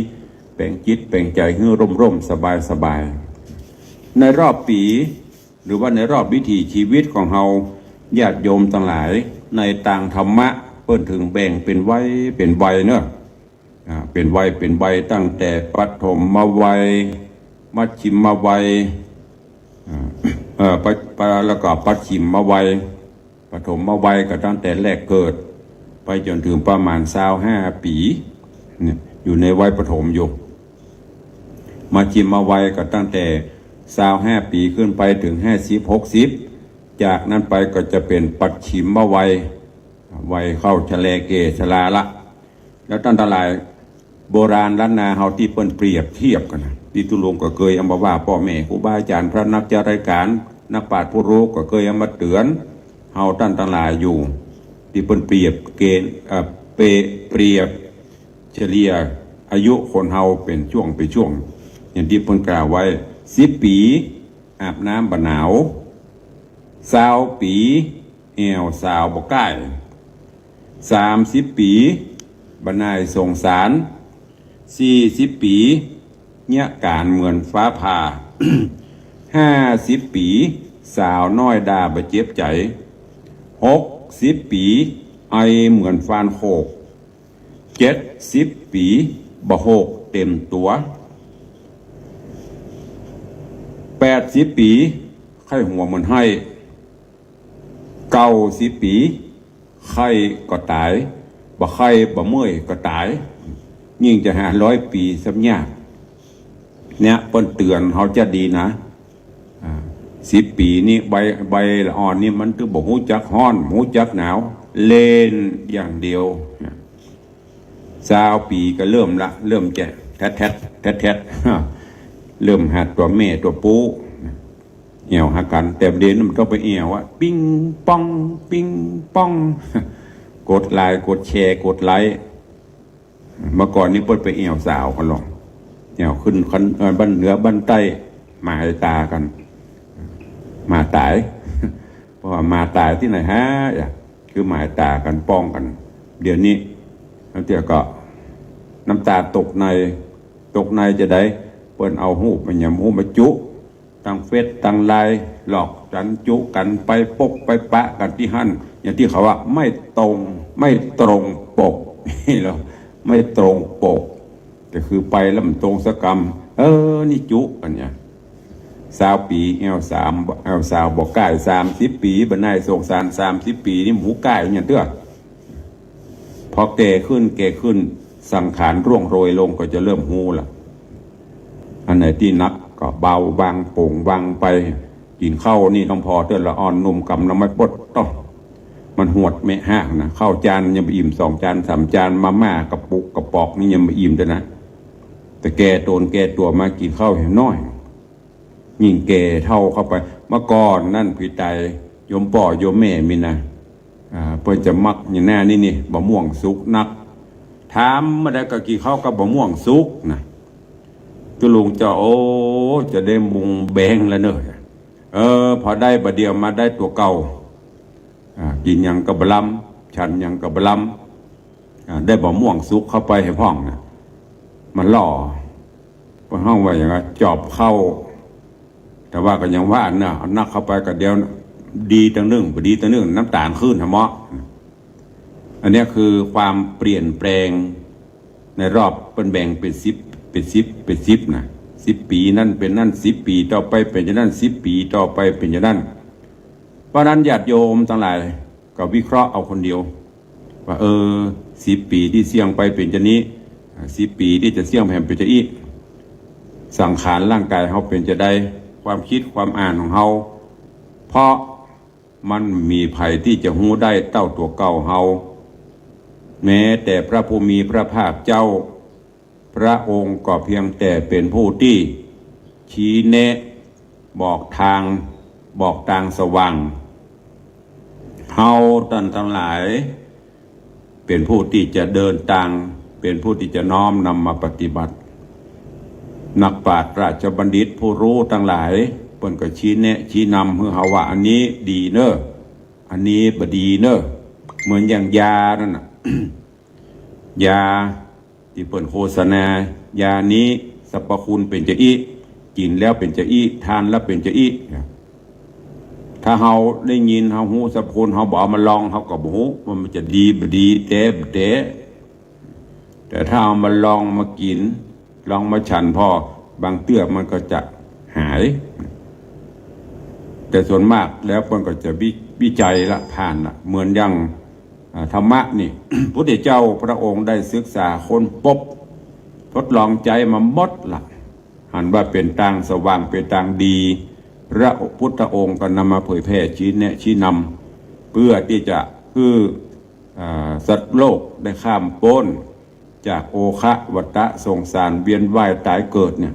แป๋งจิตแป๋งใจ๋หื้อร่มๆ สบายๆ ในรอบปี๋ หรือว่าในรอบวิถีชีวิตของเฮา ญาติโยมตังหลาย ในตางธรรมะ เปิ้นเถิงแบ่งเป๋นวัยเป๋นวัยเนาะ อ่า เป๋นวัยเป๋นวัย ตั้งแต่ปฐมวัย มัชฌิมวัย อ่า เอ่อ ปะ ปะ แล้วก็ปัจฉิมวัย ปฐมวัยก็ตั้งแต่แรกเกิด ไปจ๋นเถิงประมาณซาวห้าปี๋ เนี่ย อยู่ในวัยปฐมอยู่ มัชฌิมวัยก็ตั้งแต่ซาวห้าปี๋ขึ้นไปเถิงห้าสิบ หกสิบ จากนั้นไปก็จะเป๋นปัจฉิมวัย วัยเข้าชะแลเกศชราละ แล้วต้านตังหลาย โบราณล้านนาเฮาตี้เปิ้นเปรียบเทียบกั๋นนะ ตี้ตุ๊ลุงก็เกยเอามาว่าป้อแม่ครูบาอาจ๋ารย์ พระนักจาริการ นักปราชญ์ผู้ฮู้ก็เกยเอามาเตื๋อนเฮาต้านตังหลายอยู่ ตี้เปิ้นเปรียบเกณฑ์ เอ่อ เป เปรียบเฉลี่ยอายุคนเฮาเป๋นจ้วงเป๋นจ้วง อย่างตี้เปิ้นกล่าวไว้ สิบปี๋ อาบน้ำบ่หนาว ซาวปี๋ แอ่วสาวบ่ก้าย สามสิบปี๋ บ่น่ายสงสาร สี่สิบปี๋ เยียะก๋านเหมือนฟ้าผ่า ห้าสิบปี๋ สาวน้อยด่าบ่เจ็บใจ๋ หกสิบปี๋ ไอเหมือนฟานโขก เจ็ดสิบปี๋ บ่โหกเต็มตั๋ว แปดสิบปี๋ ไข้หัวเหมือนไห้ เก้าสิบปี๋ ไข้ก็ต๋าย บ่ไข้บ่เมื่อยก็ต๋าย ยิ่งจะหาร้อยปี๋ซ้ำยาก เนี่ยเปิ้นเตื๋อนเฮาจะดีนะ อ่า สิบปี๋นี่ใบ ใบละอ่อนนี่มันตึงบ่ฮู้จักฮ้อน ฮู้จักหนาว เล่นอย่างเดียว ซาวปี๋ก็เริ่มละ เริ่มจะแทดแทดแทดแทด เริ่มหัดตั๋วแม่ตั๋วปู๊ แอ่วหากั๋น แต่เดี๋ยวนี้มันต้องไปแอ่วอะ ปิงปอง ปิงปอง กดไลก์ กดแชร์ กดไลก์ เมื่อก่อนนี่เปิ้นไปแอ่วสาวกั๋นลอ แอ่วขึ้นคัน เอ่อ บ้านเหนือบ้านใต้ หมายต๋ากั๋น หมาต๋าย เพราะว่าหมาต๋ายตี้ไหนฮะ อ่ะ คือหมายต๋ากั๋นปองกั๋น เดี๋ยวนี้ บางเตื้อก็ น้ำต๋าตกใน ตกในจะใด เปิ้นเอาฮูป มันหยังฮูปมาจุ ตางเฟซตางไลน์ หลอกกั๋นจุกั๋นไปปกไปปะกั๋นตี้หั้น อย่างตี้เขาว่า ไม่ตรง ไม่ตรงปก นี่เหรอ ไม่ตรงปก ก็คือไปแล้วมันตรงสักกำ เออ นี่จุกั๋นเนี่ย ซาวปี๋ แอ่วสาว แอ่วสาวบ่ก้าย สามสิบปี๋ บ่น่ายสงสาร สามสิบปี๋ นี่หมูก้ายเนี่ยเตื้อ พอแก่ขึ้น แก่ขึ้น สังขารร่วงโรยลงก็จะเริ่มฮู้ละ อันไหนตี้หนักก็เบาบาง ป่งบางไป กิ๋นข้าวนี่ต้องผ่อเตื้อละอ่อนหนุ่มกำลังไม่ปดต้อง มันหวดเมะฮะนะ ข้าวจานยังบ่อิ่ม สองจาน สามจาน มาม่ากระปุกกระป๋องนี่ยังบ่อิ่มเตื้อนะ แต่แก่ต๋นแก่ตั๋วมากิ๋นข้าวแหมน้อย ยิ่งแก่เฒ่าเข้าไป เมื่อก่อนนั้นผีต๋าย โยมป้อโยมแม่มีนะ อ่า เปิ้นจะมักอย่างหน้านี่นี่ บ่ม่วงสุกนัก ถามเมื่อใดก็กิ๋นข้าวกับบะม่วงสุกนะ ตุ๊ลุงเจ้า โอ้ จะได้มุงแบงแล้วเน่อ เออ พอได้บ่าเดี่ยวมาได้ตั๋วเก่า อ่า กิ๋นหยังก็บ่ลำ ฉันหยังก็บ่ลำ อ่า ได้บะม่วงสุกเข้าไปแหมพ่องนะ มันหล่อ เปิ้นฮ้องว่าหยังอะ จอบเข้า แต่ว่าก็ยังว่าเนาะ เอานักเข้าไปก็เดี๋ยวดีตังนึ่ง บ่ดีตังนึ่ง น้ำต๋าลขึ้นหะเมาะ อันเนี้ยคือความเปลี่ยนแปลงในรอบ เปิ้นแบ่งเป๋นสิบ เป๋นสิบ เป๋นสิบนะ สิบปี๋นั้นเป๋นนั้น สิบปี๋ต่อไปเป๋นจะนั้น สิบปี๋ต่อไปเป๋นจะนั้น เพราะฉะนั้นญาติโยมตังหลาย ก็วิเคราะห์เอาคนเดียว ว่า เออ สิบปี๋ตี้เสี่ยงไปเป๋นจะนี้ อ่า สิบปี๋ตี้จะเสี่ยงแหมเป๋นจะอี้ สังขารร่างก๋ายเฮาเป๋นจะใด ความกึ๊ดความอ่านของเฮา เพราะมันบ่มีใผตี้จะฮู้ได้เต้าตั๋วเก่าเฮา แม้แต่พระผู้มีพระภาคเจ้า พระองค์ก็เพียงแต่เป๋นผู้ตี้ชี้แนะ บอกตาง บอกตางสว่าง เฮาต้านตังหลาย เป๋นผู้ตี้จะเดินตาง เป๋นผู้ตี้จะน้อมนำมาปฏิบัติ นักปราชญ์ราชบัณฑิตผู้ฮู้ตังหลาย เปิ้นก็ชี้แนะชี้นำหื้อเฮาว่า อันนี้ดีเน่อ อันนี้บ่ดีเน่อ เหมือนอย่างยานั่นน่ะ ยาตี้เปิ้นโฆษณา ยานี้สรรพคุณเป๋นจะอี้ กิ๋นแล้วเป๋นจะอี้ ทานแล้วเป๋นจะอี้ ถ้าเฮาได้ยิน เฮาฮู้สรรพคุณ เฮาบ่เอามาลอง เฮาก็บ่ฮู้ว่ามันจะดีบ่ดี แต๊บ่แต๊ แต่ถ้าเอามาลองมากิ๋น ลองมาฉันผ่อ บางเตื้อมันก็จะหาย แต่ส่วนมากแล้วเปิ้นก็จะวิ วิจัยละ ผ่านละ เหมือนอย่าง อ่า ธรรมะนี่ พุทธเจ้าพระองค์ได้ศึกษาค้นพบ ทดลองใจ๊มาหมดละ หันว่าเป๋นตางสว่าง เป๋นตางดี พระพุทธองค์ก็นำมาเผยแผ่ ชี้แนะชี้นำ เพื่อตี้จะหื้อ อ่า สัตว์โลกได้ข้ามป๊น จากโอคะวัฏฏะสงสารเวียนว่ายต๋ายเกิดเนี่ย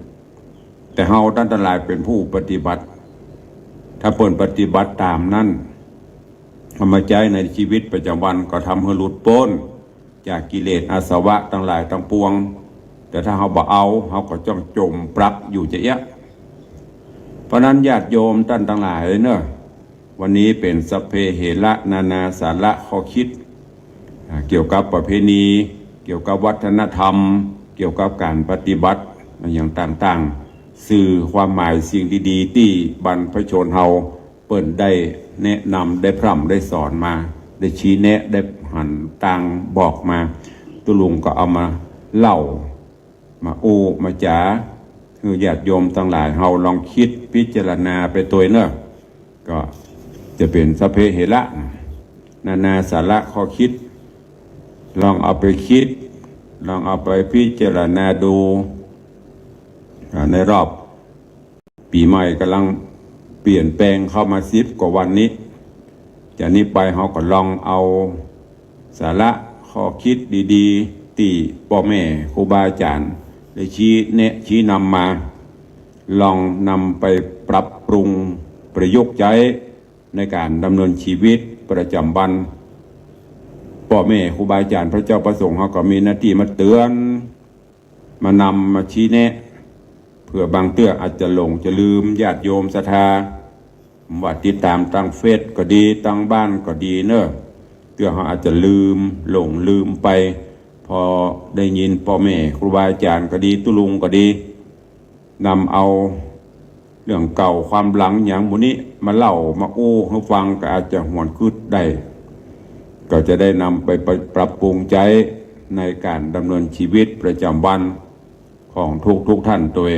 แต่เฮาต้านตังหลายเป๋นผู้ปฏิบัติ ถ้าเปิ้นปฏิบัติต๋ามนั้น เอามาใจ๊ในชีวิตประจ๋ำวันก็ทำหื้อหลุดป๊นจากกิเลสอาสวะตังหลายตังปวง แต่ถ้าเฮาบ่เอา เฮาก็จ้องจ๋มปลักอยู่จาเอี้ยะ เพราะนั้นญาติโยมต้านตังหลายเนาะ วันนี้เป๋นสัพเพเหระนานาสาระข้อคิด อ่า เกี่ยวกับประเพณี เกี่ยวกับวัฒนธรรม เกี่ยวกับก๋านปฏิบัติอะหยังต่างๆ สื่อความหมายสิ่งดีๆ ตี้บรรพชนเฮาเปิ้นได้แนะนำ ได้พร่ำ ได้สอนมา ได้ชี้แนะ ได้หันตางบอกมา ตุ๊ลุงก็เอามาเล่า มาอู้มาจ๋า หื้อญาติโยมตังหลายเฮาลองกึ๊ดพิจารณาไปตวยเนาะ ก็จะเป๋นสัพเพเหระ นานาสาระข้อคิด ลองเอาไปกึ๊ด ลองเอาไปพิจารณาดู อ่า ในรอบปี๋ใหม่ก่ำลังเปลี่ยนแปลงเข้ามาสิบกว่าวันนี้ จากนี้ไปเฮาก็ลองเอาสาระข้อคิดดีๆ ตี้ป้อแม่ครูบาอาจ๋ารย์ได้ชี้แนะชี้นำมา ลองนำไปปรับปรุงประยุกต์ใจ๊ในก๋านดำเนินชีวิตประจ๋ำวัน ป้อแม่ครูบาอาจ๋ารย์พระเจ้าพระสงฆ์เฮาก็มีหน้าตี้มาเตือน มานำมาชี้แนะ เผื่อบางเตื้ออาจจะหลงจะลืม ญาติโยมศรัทธา ว่าติดต๋ามตางเฟซก็ดี ตางบ้านก็ดีเนาะ เตื้อเฮาอาจจะลืม หลงลืมไป พอได้ยินป้อแม่ครูบาอาจ๋ารย์ก็ดี ตุ๊ลุงก็ดี นำเอาเรื่องเก่าความหลังหยังหมู่นี้มาเล่ามาอู้หื้อฟัง ก็อาจจะหวนกึ๊ดได้ ก็จะได้นำไปปรับปรุงใจ๊ในก๋านดำเนินชีวิตประจ๋ำวันของทุกๆ ท่านตวย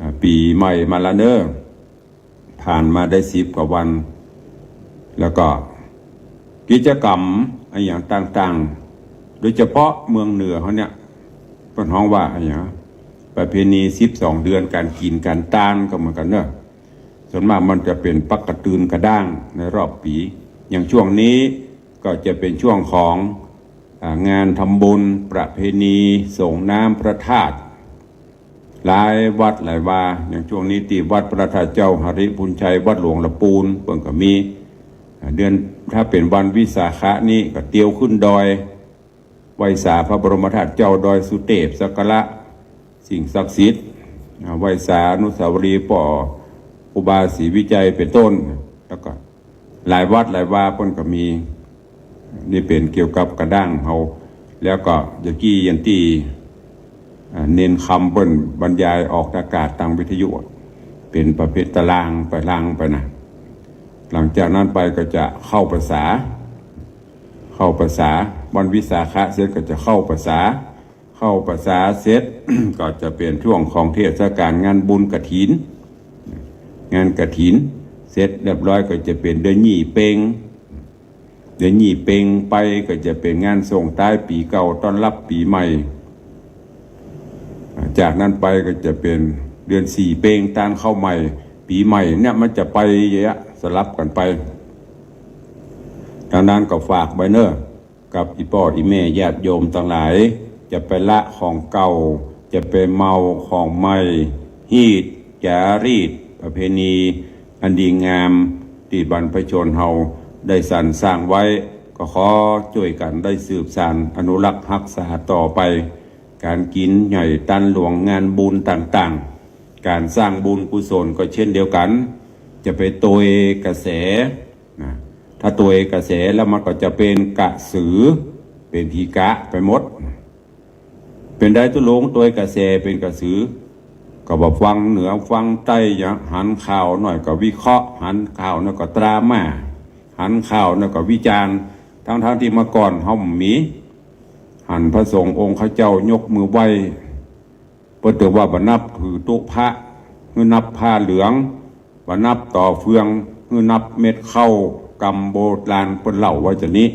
อ่า ปี๋ใหม่มาละเนาะ ผ่านมาได้สิบกว่าวัน แล้วก็กิจกรรมอะหยังต่างๆ โดยเฉพาะเมืองเหนือเฮาเนี่ย เปิ้นฮ้องว่าอะหยัง ประเพณีสิบสองเดือนก๋านกิ๋นก๋านตานก็เหมือนกั๋นเนาะ ส่วนมากมันจะเป๋นปักกะตือนกะด้างในรอบปี๋ อย่างช่วงนี้ก็จะเป๋นช่วงของ อ่า งานทำบุญประเพณีส่งน้ำพระธาตุ หลายวัดหลายวา อย่างช่วงนี้ตี้วัดพระธาตุเจ้าหริภุญชัย วัดหลวงละปูน เปิ้นก็มี อ่า เดือน ถ้าเป๋นวันวิสาขะนี้ก็เตียวขึ้นดอย ไหว้สาพระบรมธาตุเจ้าดอยสุเตพ สักการะสิ่งศักดิ์สิทธิ์ อ่า ไหว้สาอนุสาวรีย์ป้อครูบาศรีวิชัยเป๋นต้น แล้วก็ หลายวัดหลายวาเปิ้นก็มี นี่เป๋นเกี่ยวกับกะด้างเฮา แล้วก็เมื่อกี้อย่างตี้ อ่า เณรคำเปิ้นบรรยายออกอากาศตางวิทยุ เป๋นประเภทตารางไปลางไปนะ หลังจากนั้นไปก็จะเข้าพรรษา เข้าพรรษา วันวิสาขะเสร็จก็จะเข้าพรรษา เข้าพรรษาเสร็จ ก็จะเป๋นช่วงของเทศกาลงานบุญกฐิน งานกฐินเสร็จเรียบร้อยก็จะเป๋นเดือนยี่เป็ง เดือนยี่เป็งไปก็จะเป๋นงานส่งท้ายปี๋เก่าต้อนรับปี๋ใหม่ จากนั้นไปก็จะเป๋นเดือนสี่เป็งต้านข้าวใหม่ ปี๋ใหม่เนี่ยมันจะไปอย่างเงี้ยสลับกั๋นไป ดังนั้นก็ฝากไว้เนาะ กับอี่ป้ออี่แม่ญาติโยมตังหลาย จะไปละของเก่า จะไปเมาของใหม่ ฮีต จ๋ารีต ประเพณีอันดีงามตี้บรรพชนเฮาได้สรรสร้างไว้ ก็ขอจ้วยกั๋นได้สืบสานอนุรักษ์ฮักษาต่อไป ก๋านกิ๋นใหญ่ตานหลวง งานบุญต่างๆ ก๋านสร้างบุญกุศลก็เช่นเดียวกั๋น จะไปตวยกระแส นะ ถ้าตวยกระแสแล้วมันก็จะเป๋นกระสือ เป๋นผีกะไปหมด เป๋นใดตุ๊ลุงตวยกระแสเป๋นกระสือ ก็บ่ฟังเหนือฟังใต้ หันข่าวหน่อยก็วิเคราะห์ หันข่าวหน่อยก็ตราม่า หันข่าวหน่อยก็วิจารณ์ ทั้งๆ ตี้เมื่อก่อนเฮาบ่มี หันพระสงฆ์องค์ข้าเจ้ายกมือไหว้ เปิ้นเตื้อว่าบ่นับถือตุ๊พระ หื้อนับผ้าเหลือง บ่นับต่อเฟือง หื้อนับเม็ดข้าวกำโบราณ เปิ้นเล่าไว้จานี้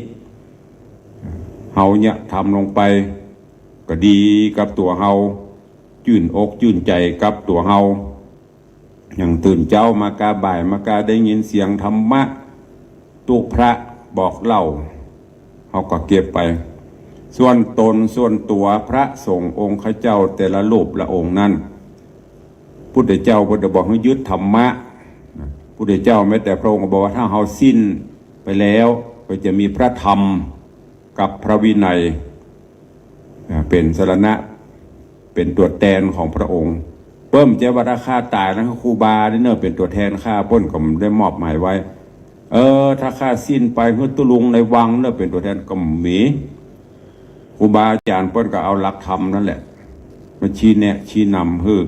เฮาเนี่ยทำลงไป ก็ดีกับตั๋วเฮา จื้นอกจื้นใจ๋กับตั๋วเฮา อย่างตื่นเจ๊ามากาบ่ายมากาได้ยินเสียงธรรมะ ตุ๊พระบอกเล่า เฮาก็เก็บไป ส่วนต๋นส่วนตั๋วพระสงฆ์องค์ข้าเจ้าแต่ละรูปละองค์นั้น พุทธเจ้าบ่ได้บอกหื้อยึดธรรมะนะ พุทธเจ้าแม้แต่พระองค์ก็บอกว่าถ้าเฮาสิ้นไปแล้วก็จะมีพระธรรมกับพระวินัย อ่า เป๋นสรณะ เป๋นตั๋วแตนของพระองค์ เปิ้นจะว่าถ้าข้าต๋ายแล้วครูบานี่เน่อเป๋นตั๋วแตนข้า เปิ้นก็ได้มอบหมายไว้ เออ ถ้าข้าสิ้นไปหื้อตุ๊ลุงในวังเน่อเป๋นตั๋วแตนก็มี ครูบาอาจ๋ารย์เปิ้นก็เอาหลักธรรมนั่นแหละ มาชี้แนะชี้นำหื้อ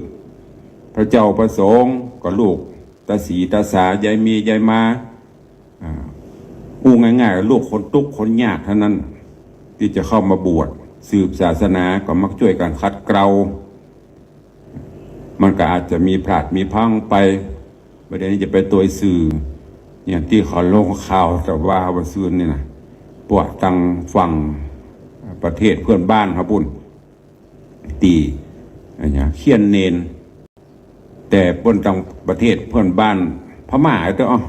พระเจ้าพระสงฆ์ก็ลูกตาสีตาสายายมียายมา อ่า อู้ง่ายๆ ลูกคนตุ๊กข์คนยากเต้านั้น ตี้จะเข้ามาบวชสืบศาสนา ก็มักจ้วยกั๋นขัดเกลา มันก็อาจจะมีพลาดมีพลั้งไป บ่าเดี่ยวนี้จะไปตวยสื่อ อย่างตี้เขาลงข่าวแต่ว่าวันซืนนี่นะ พวกตางฝั่งประเทศเปื้อนบ้านเฮาปู้น ตี้ อะหยัง เฆี่ยนเณร แต่เปิ้นตางประเทศเปื้อนบ้านพม่าเต๊อะ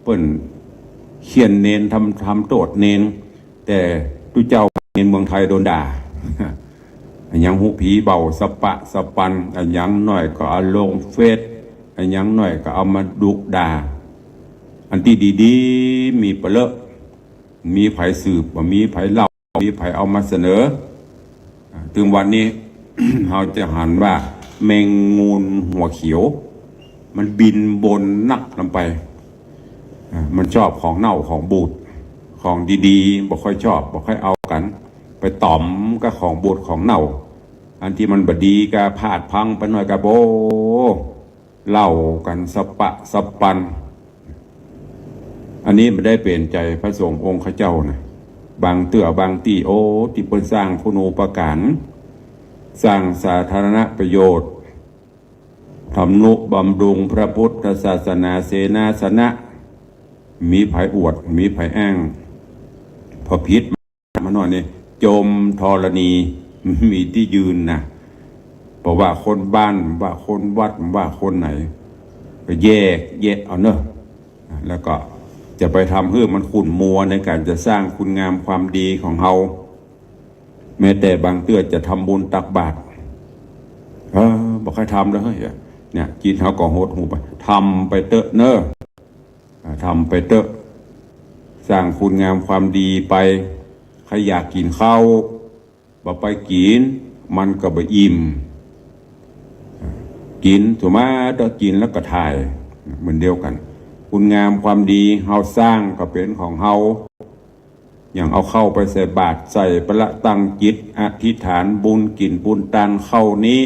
เปิ้นเฆี่ยนเณร ทำ ทำโต้ษเณร แต่ตุ๊เจ้าเณรเมืองไทยโดนด่า อะหยังฮู้ผีเบาสะปะสะปัน อะหยังหน้อยก็เอาลงเฟซ อะหยังหน้อยก็เอามาดุด่า อันตี้ดีๆ มีปะเลอะ มีใผสืบ บ่มีใผเล่า มีใผเอามาเสนอ อ่า ตึงวันนี้ เฮาจะหันว่าแมงงูหัวเขียว มันบินบนนักนำไป อ่า มันชอบของเน่าของบูด ของดีๆ บ่ค่อยชอบ บ่ค่อยเอากั๋น ไปต๋อมกับของบูดของเน่า อันตี้มันบ่ดีก็พลาดพลั้งไปหน้อยก็โบ้ เล่ากั๋นสะปะสะปัน อันนี้บ่ได้เป๋นใจ๋พระสงฆ์องค์ข้าเจ้านะ บางเตื้อบางตี้ โอ้ ตี้เปิ้นสร้างคุณูปการ สร้างสาธารณประโยชน์ ทำนุบำรุงพระพุทธศาสนาเสนาสนะ มีใผอวด มีใผอ้าง พอผิด มาหน้อยนี่ จมธรณี มีตี้ยืนนะ บ่ว่าคนบ้าน บ่ว่าคนวัด บ่ว่าคนไหน ก็แยกแยะเอาเนอะ แล้วก็จะไปทำหื้อมันขุ่นมัวในก๋านจะสร้างคุณงามความดีของเฮา แม้แต่บางเตื้อจะทำบุญตักบาตร เออ บ่ใค่ทำเลย เนี่ย จิตเฮาก็หดหู่ไป ทำไปเต๊อะเนอะ อ่า ทำไปเต๊อะ สร้างคุณงามความดีไป ใผอยากกิ๋นข้าว บ่ไปกิ๋น มันก็บ่อิ่ม กิ๋น สุมาเต๊อะ กิ๋นแล้วก็ถ่าย เหมือนเดียวกั๋น คุณงามความดีเฮาสร้างก็เป๋นของเฮา อย่างเอาข้าวไปใส่บาตร ใส่ไปละ ตั้งจิตอธิษฐาน บุญกิ๋นบุญตานข้าวนี้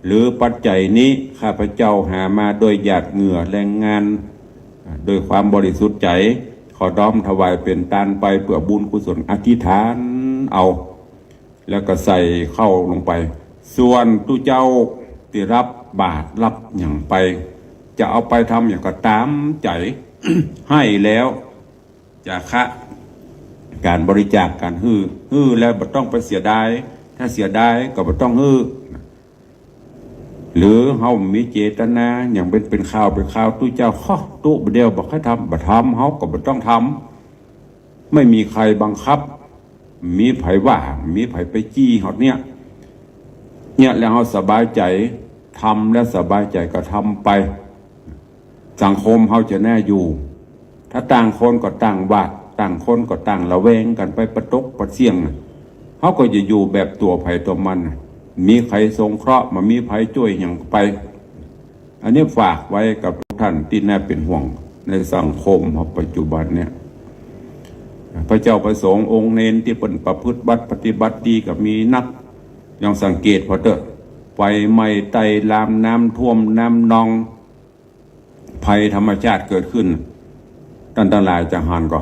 หรือปัจจัยนี้ ข้าพเจ้าหามาด้วยหยาดเหงื่อแรงงาน ด้วยความบริสุทธิ์ใจ๋ ขอน้อมถวายเป๋นตานไปเปื้อบุญกุศล อธิษฐานเอา แล้วก็ใส่ข้าวลงไป ส่วนตุ๊เจ้าตี้รับบาตรรับหยังไป จะเอาไปทำหยังก็ต๋ามใจ๋ หื้อแล้ว จาคะ ก๋านบริจาค ก๋านหื้อ หื้อแล้วบ่ต้องไปเสียดาย ถ้าเสียดายก็บ่ต้องหื้อ หรือเฮามีเจตนาหยังเป๋น เป๋นข่าว เป๋นข่าว ตุ๊เจ้า ฮะ ตุ๊บ่าเดี่ยว บ่ใค่ทำ บ่ทำ เฮาก็บ่ต้องทำ ไม่มีใครบังคับ มีใผว่า มีใผไปจี้ฮอดเนี่ย เนี่ยแล้วเฮาสบายใจ๋ ทำแล้วสบายใจ๋ก็ทำไป สังคมเฮาจะแน่อยู่ ถ้าต่างคนก็ต่างหวาด ต่างคนก็ต่างระแวงกั๋นไป ปะตกปะเสี่ยง เฮาก็จะอยู่แบบตั๋วใผตั๋วมัน มีใผสงเคราะห์ บ่มีใผจ้วยหยังไป อันนี้ฝากไว้กับทุกท่านตี้น่าเป๋นห่วงในสังคมเฮาปัจจุบันเนี่ย พระเจ้าพระสงฆ์องค์เณรตี้เปิ้นประพฤติวัตรปฏิบัติดีก็มีนัก ลองสังเกตผ่อเต๊อะ ไฟไหม้ไต้ลาม น้ำท่วมน้ำนอง ภัยธรรมชาติเกิดขึ้น ต้านตังหลายจะหันก่อ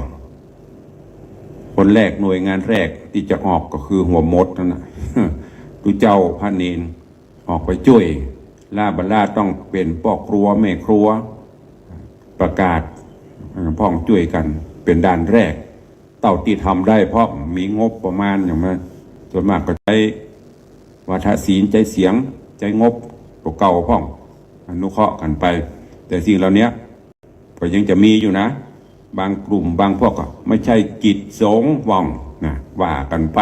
คนแรก หน่วยงานแรกตี้จะออกก็คือหัวหมดนั่นน่ะ ตุ๊เจ้าพระเณร ออกไปจ้วย ล้าบ่ล้าต้องเป๋นป้อครัวแม่ครัว ประกาศ เอ่อ พ่องจ้วยกั๋น เป๋นด่านแรก เต้าตี้ทำได้ เพราะมีงบประมาณหยังมา ส่วนมากก็ใจ๊วาทศิลป์ ใจ๊เสียง ใจ๊งบเก่าๆ พ่อง อนุเคราะห์กั๋นไป แต่สิ่งเหล่านี้ ก็ยังจะมีอยู่นะ บางกลุ่มบางพวกก็ไม่ใช่กิจสงฆ์ว่างนะ ว่ากั๋นไป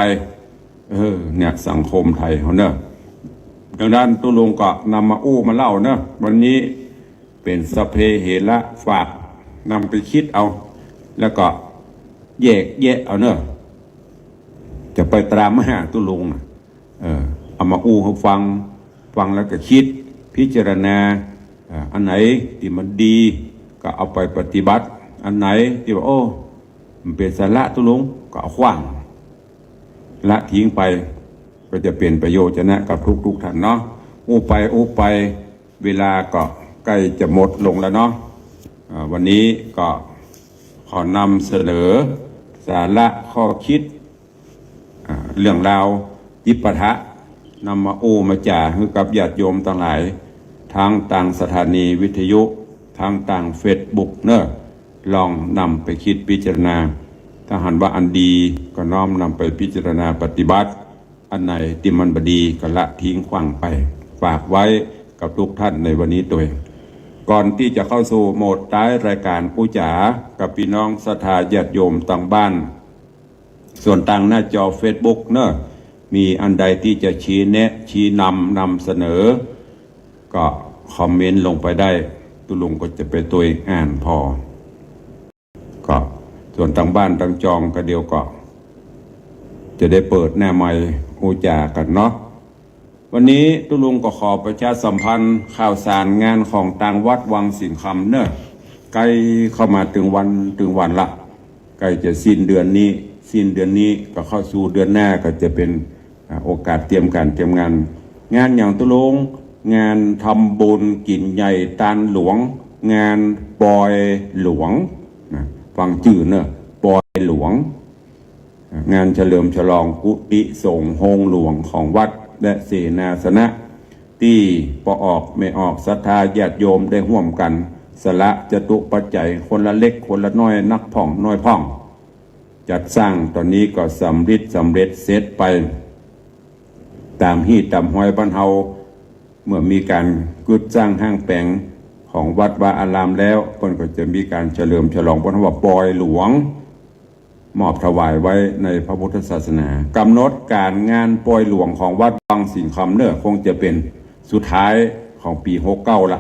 เออ เนี่ย สังคมไทยเฮาเนาะ ดังนั้นตุ๊ลุงก็นำมาอู้มาเล่าเนาะ วันนี้เป๋นสัพเพเหระ ฝากนำไปกึ๊ดเอา แล้วก็แยกแยะเอาเนาะ จะไปตามหาตุ๊ลุงน่ะ เออ เอามาอู้หื้อฟัง ฟังแล้วก็กึ๊ด พิจารณา เอ่อ อันไหนตี้มันดีก็เอาไปปฏิบัติ อันไหนตี้ว่า โอ้ มันเป๋นสาระตุ๊ลุง ก็เอาขว้าง ละทิ้งไป ก็จะเป๋นประโยชน์จะนะกับทุกๆ ท่านเนาะ อู้ไปอู้ไป เวลาก็ใก้จะหมดลงแล้วเนาะ อ่า วันนี้ก็ขอนำเสนอสาระข้อกึ๊ด อ่า เรื่องราวจิปาถะ นำมาอู้มาจ๋าหื้อกับญาติโยมตังหลาย ตังตางสถานีวิทยุ ตังตางเฟซบุ๊กเนาะ ลองนำไปกึ๊ดพิจารณา ถ้าหันว่าอันดีก็น้อมนำไปพิจารณาปฏิบัติ อันไหนตี้มันบ่ดีก็ละทิ้งขว้างไป ฝากไว้กับทุกท่านในวันนี้ตวย ก่อนตี้จะเข้าสู่โหมดต๊ายรายก๋านอู้จ๋ากับปี้น้องศรัทธาญาติโยมตังบ้าน ส่วนตางหน้าจอเฟซบุ๊กเนาะ มีอันใดตี้จะชี้แนะ ชี้นำ นำเสนอ ก็คอมเมนต์ลงไปได้ ตุ๊ลุงก็จะไปตวยอ่านผ่อ ก็ส่วนตังบ้านตังจองก็เดี๋ยวก็จะได้เปิดหน้าไมค์อู้จ๋ากั๋นเนาะ วันนี้ตุ๊ลุงก็ขอประชาสัมพันธ์ข่าวสารงานของตางวัดวังสิงห์คำเนาะ ใก้เข้ามาตึงวันตึงวันละ ใก้จะสิ้นเดือนนี้ สิ้นเดือนนี้ก็เข้าสู่เดือนหน้าก็จะเป๋น อ่า โอกาสเตรียมก๋านเตรียมงาน งานหยังตุ๊ลุง งานทำบุญกิ๋นใหญ่ตานหลวง งานปอยหลวงนะ ฟังจื้อเนาะ ปอยหลวง งานเฉลิมฉลองกุฏิสงฆ์โฮงหลวงของวัดและเสนาสนะ ตี้ป้อออกแม่ออกศรัทธาญาติโยมได้ฮ่วมกั๋นสละจตุปัจจัยคนละเล็กคนละน้อย นักพ่องน้อยพ่อง จัดสร้างต๋อนนี้ก็สำริดสำเร็จเสร็จไป ต๋ามฮี้ต๋ามฮอยบ้านเฮา เมื่อมีก๋านกึ๊ดสร้างห้างแป๋งของวัดวาอารามแล้ว เปิ้นก็จะมีก๋านเฉลิมฉลอง เปิ้นว่าปอยหลวง มอบถวายไว้ในพระพุทธศาสนา ก๋ำหนดก๋านงานปอยหลวงของวัดวังสิงห์คำเนาะ คงจะเป๋นสุดท้ายของปี๋หกเก้าละ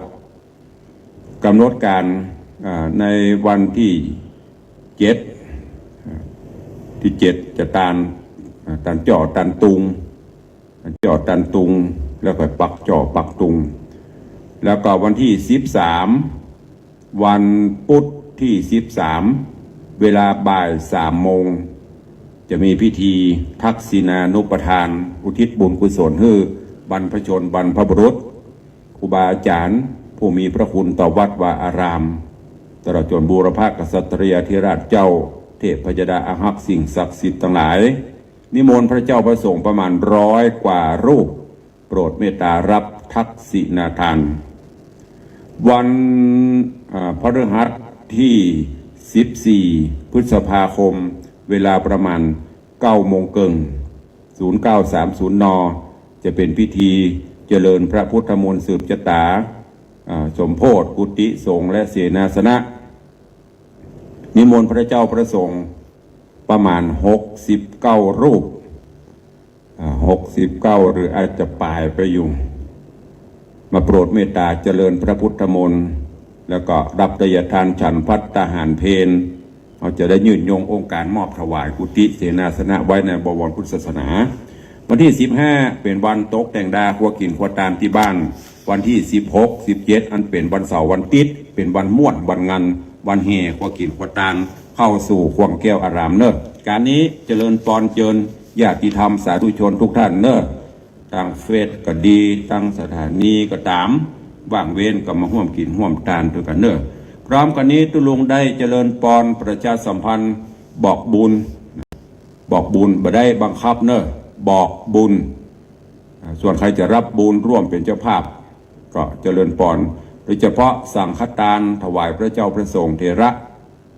ก๋ำหนดก๋าน อ่า ในวันตี้เจ็ด อ่า ตี้เจ็ดจะตาน อ่า ตานจ่อตานตุง ตานจ่อตานตุง แล้วก็ปักจ่อปักตุง แล้วก็วันตี้สิบสาม วันพุธตี้สิบสาม เวลาบ่ายสามโมง จะมีพิธีทักษิณานุปทาน อุทิศบุญกุศลหื้อบรรพชนบรรพบุรุษ ครูบาอาจ๋ารย์ผู้มีพระคุณต่อวัดวาอาราม ตลอดจ๋นบูรพกษัตริยาธิราชเจ้า เทพยดาอาฮักษ์สิ่งศักดิ์สิทธิ์ตังหลาย นิมนต์พระเจ้าพระสงฆ์ประมาณร้อยกว่ารูป โปรดเมตตารับทักษิณาทาน วัน อ่า พฤหัสตี้สิบสี่ พฤษภาคม เวลาประมาณเก้าโมงเกิ่ง ศูนย์เก้าสามศูนย์ น. จะเป๋นพิธีเจริญพระพุทธมนต์สืบจะต๋า อ่า สมโภชกุฏิสงฆ์และเสนาสนะ นิมนต์พระเจ้าพระสงฆ์ประมาณหกสิบเก้ารูป อ่า หกสิบเก้า หรืออาจจะป๋ายไปอยู่ มาโปรดเมตต๋าเจริญพระพุทธมนต์ แล้วก็รับไตรยทานฉันภัตตาหารเพล เฮาจะได้ยืนยงองค์การมอบถวายกุฏิเสนาสนะไว้ในบวรพุทธศาสนา วันตี้สิบห้า เป๋นวันตกแต่งดาครัวกิ๋นครัวตานตี้บ้าน วันตี้สิบหก สิบเจ็ด อันเป๋นวันเสาร์วันติ๊ด เป๋นวันม่วนวันงัน วันแห่ครัวกิ๋นครัวตาน เข้าสู่ข่วงแก้วอารามเนาะ ก๋านนี้เจริญปอนเจิญญาติธรรมสาธุชนทุกท่านเนาะ ตางเฟซก็ดี ตางสถานีก็ต๋าม ว่างเว้นก็มาฮ่วมกิ๋นฮ่วมตานตวยกั๋นเนาะ พร้อมกั๋นนี้ตุ๊ลุงได้เจริญปอนประชาสัมพันธ์บอกบุญ บอกบุญบ่ได้บังคับเนาะ บอกบุญ อ่า ส่วนใครจะรับบุญร่วมเป๋นเจ้าภาพ ก็เจริญปอน โดยเฉพาะสังฆตานถวายพระเจ้าพระสงฆ์เถระ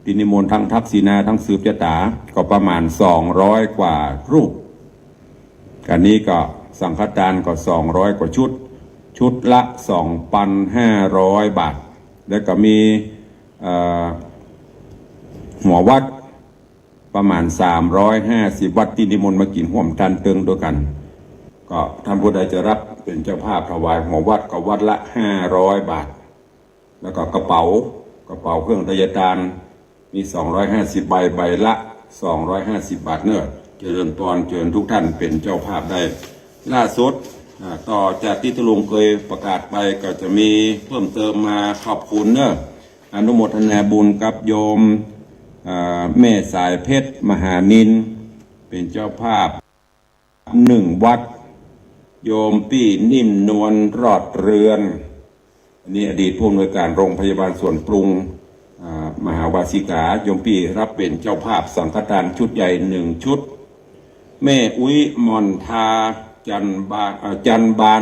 ตี้นิมนต์ทั้งทักษิณาทั้งสืบจะต๋า ก็ประมาณสองร้อยกว่ารูป ก๋านนี้ก็สังฆตานก็สองร้อยกว่าชุด ชุดละสองปันห้าร้อยบาท แล้วก็มี เอ่อ หัววัด ประมาณสามร้อยห้าสิบวัดตี้นิมนต์มากิ๋นฮ่วมตันเติงตวยกั๋น ก็ต้านผู้ใดจะฮับเป๋นเจ้าภาพถวายหัววัดก็วัดละห้าร้อยบาท แล้วก็กระเป๋า กระเป๋าเครื่องไทยทาน มีสองร้อยห้าสิบใบ ใบละสองร้อยห้าสิบบาทเนาะ เจริญปอน เจิญทุกท่านเป๋นเจ้าภาพได้ ล่าสุด อ่า ต่อจากตี้ตุ๊ลุงเกยประกาศไป ก็จะมีเพิ่มเติมมา ขอบคุณเนาะ อนุโมทนาบุญกับโยม อ่า แม่สายเพชร มหานิน เป๋นเจ้าภาพ หนึ่งวัด โยมปี้นิ่มนวลรอดเรือน อันนี้อดีตผู้อำนวยการโรงพยาบาลสวนปรุง อ่า มหาวาสิกา โยมปี้ฮับเป๋นเจ้าภาพสังฆทานชุดใหญ่หนึ่งชุด แม่อุ๊ยหม่อนทา จันบาน อ่า จันบาน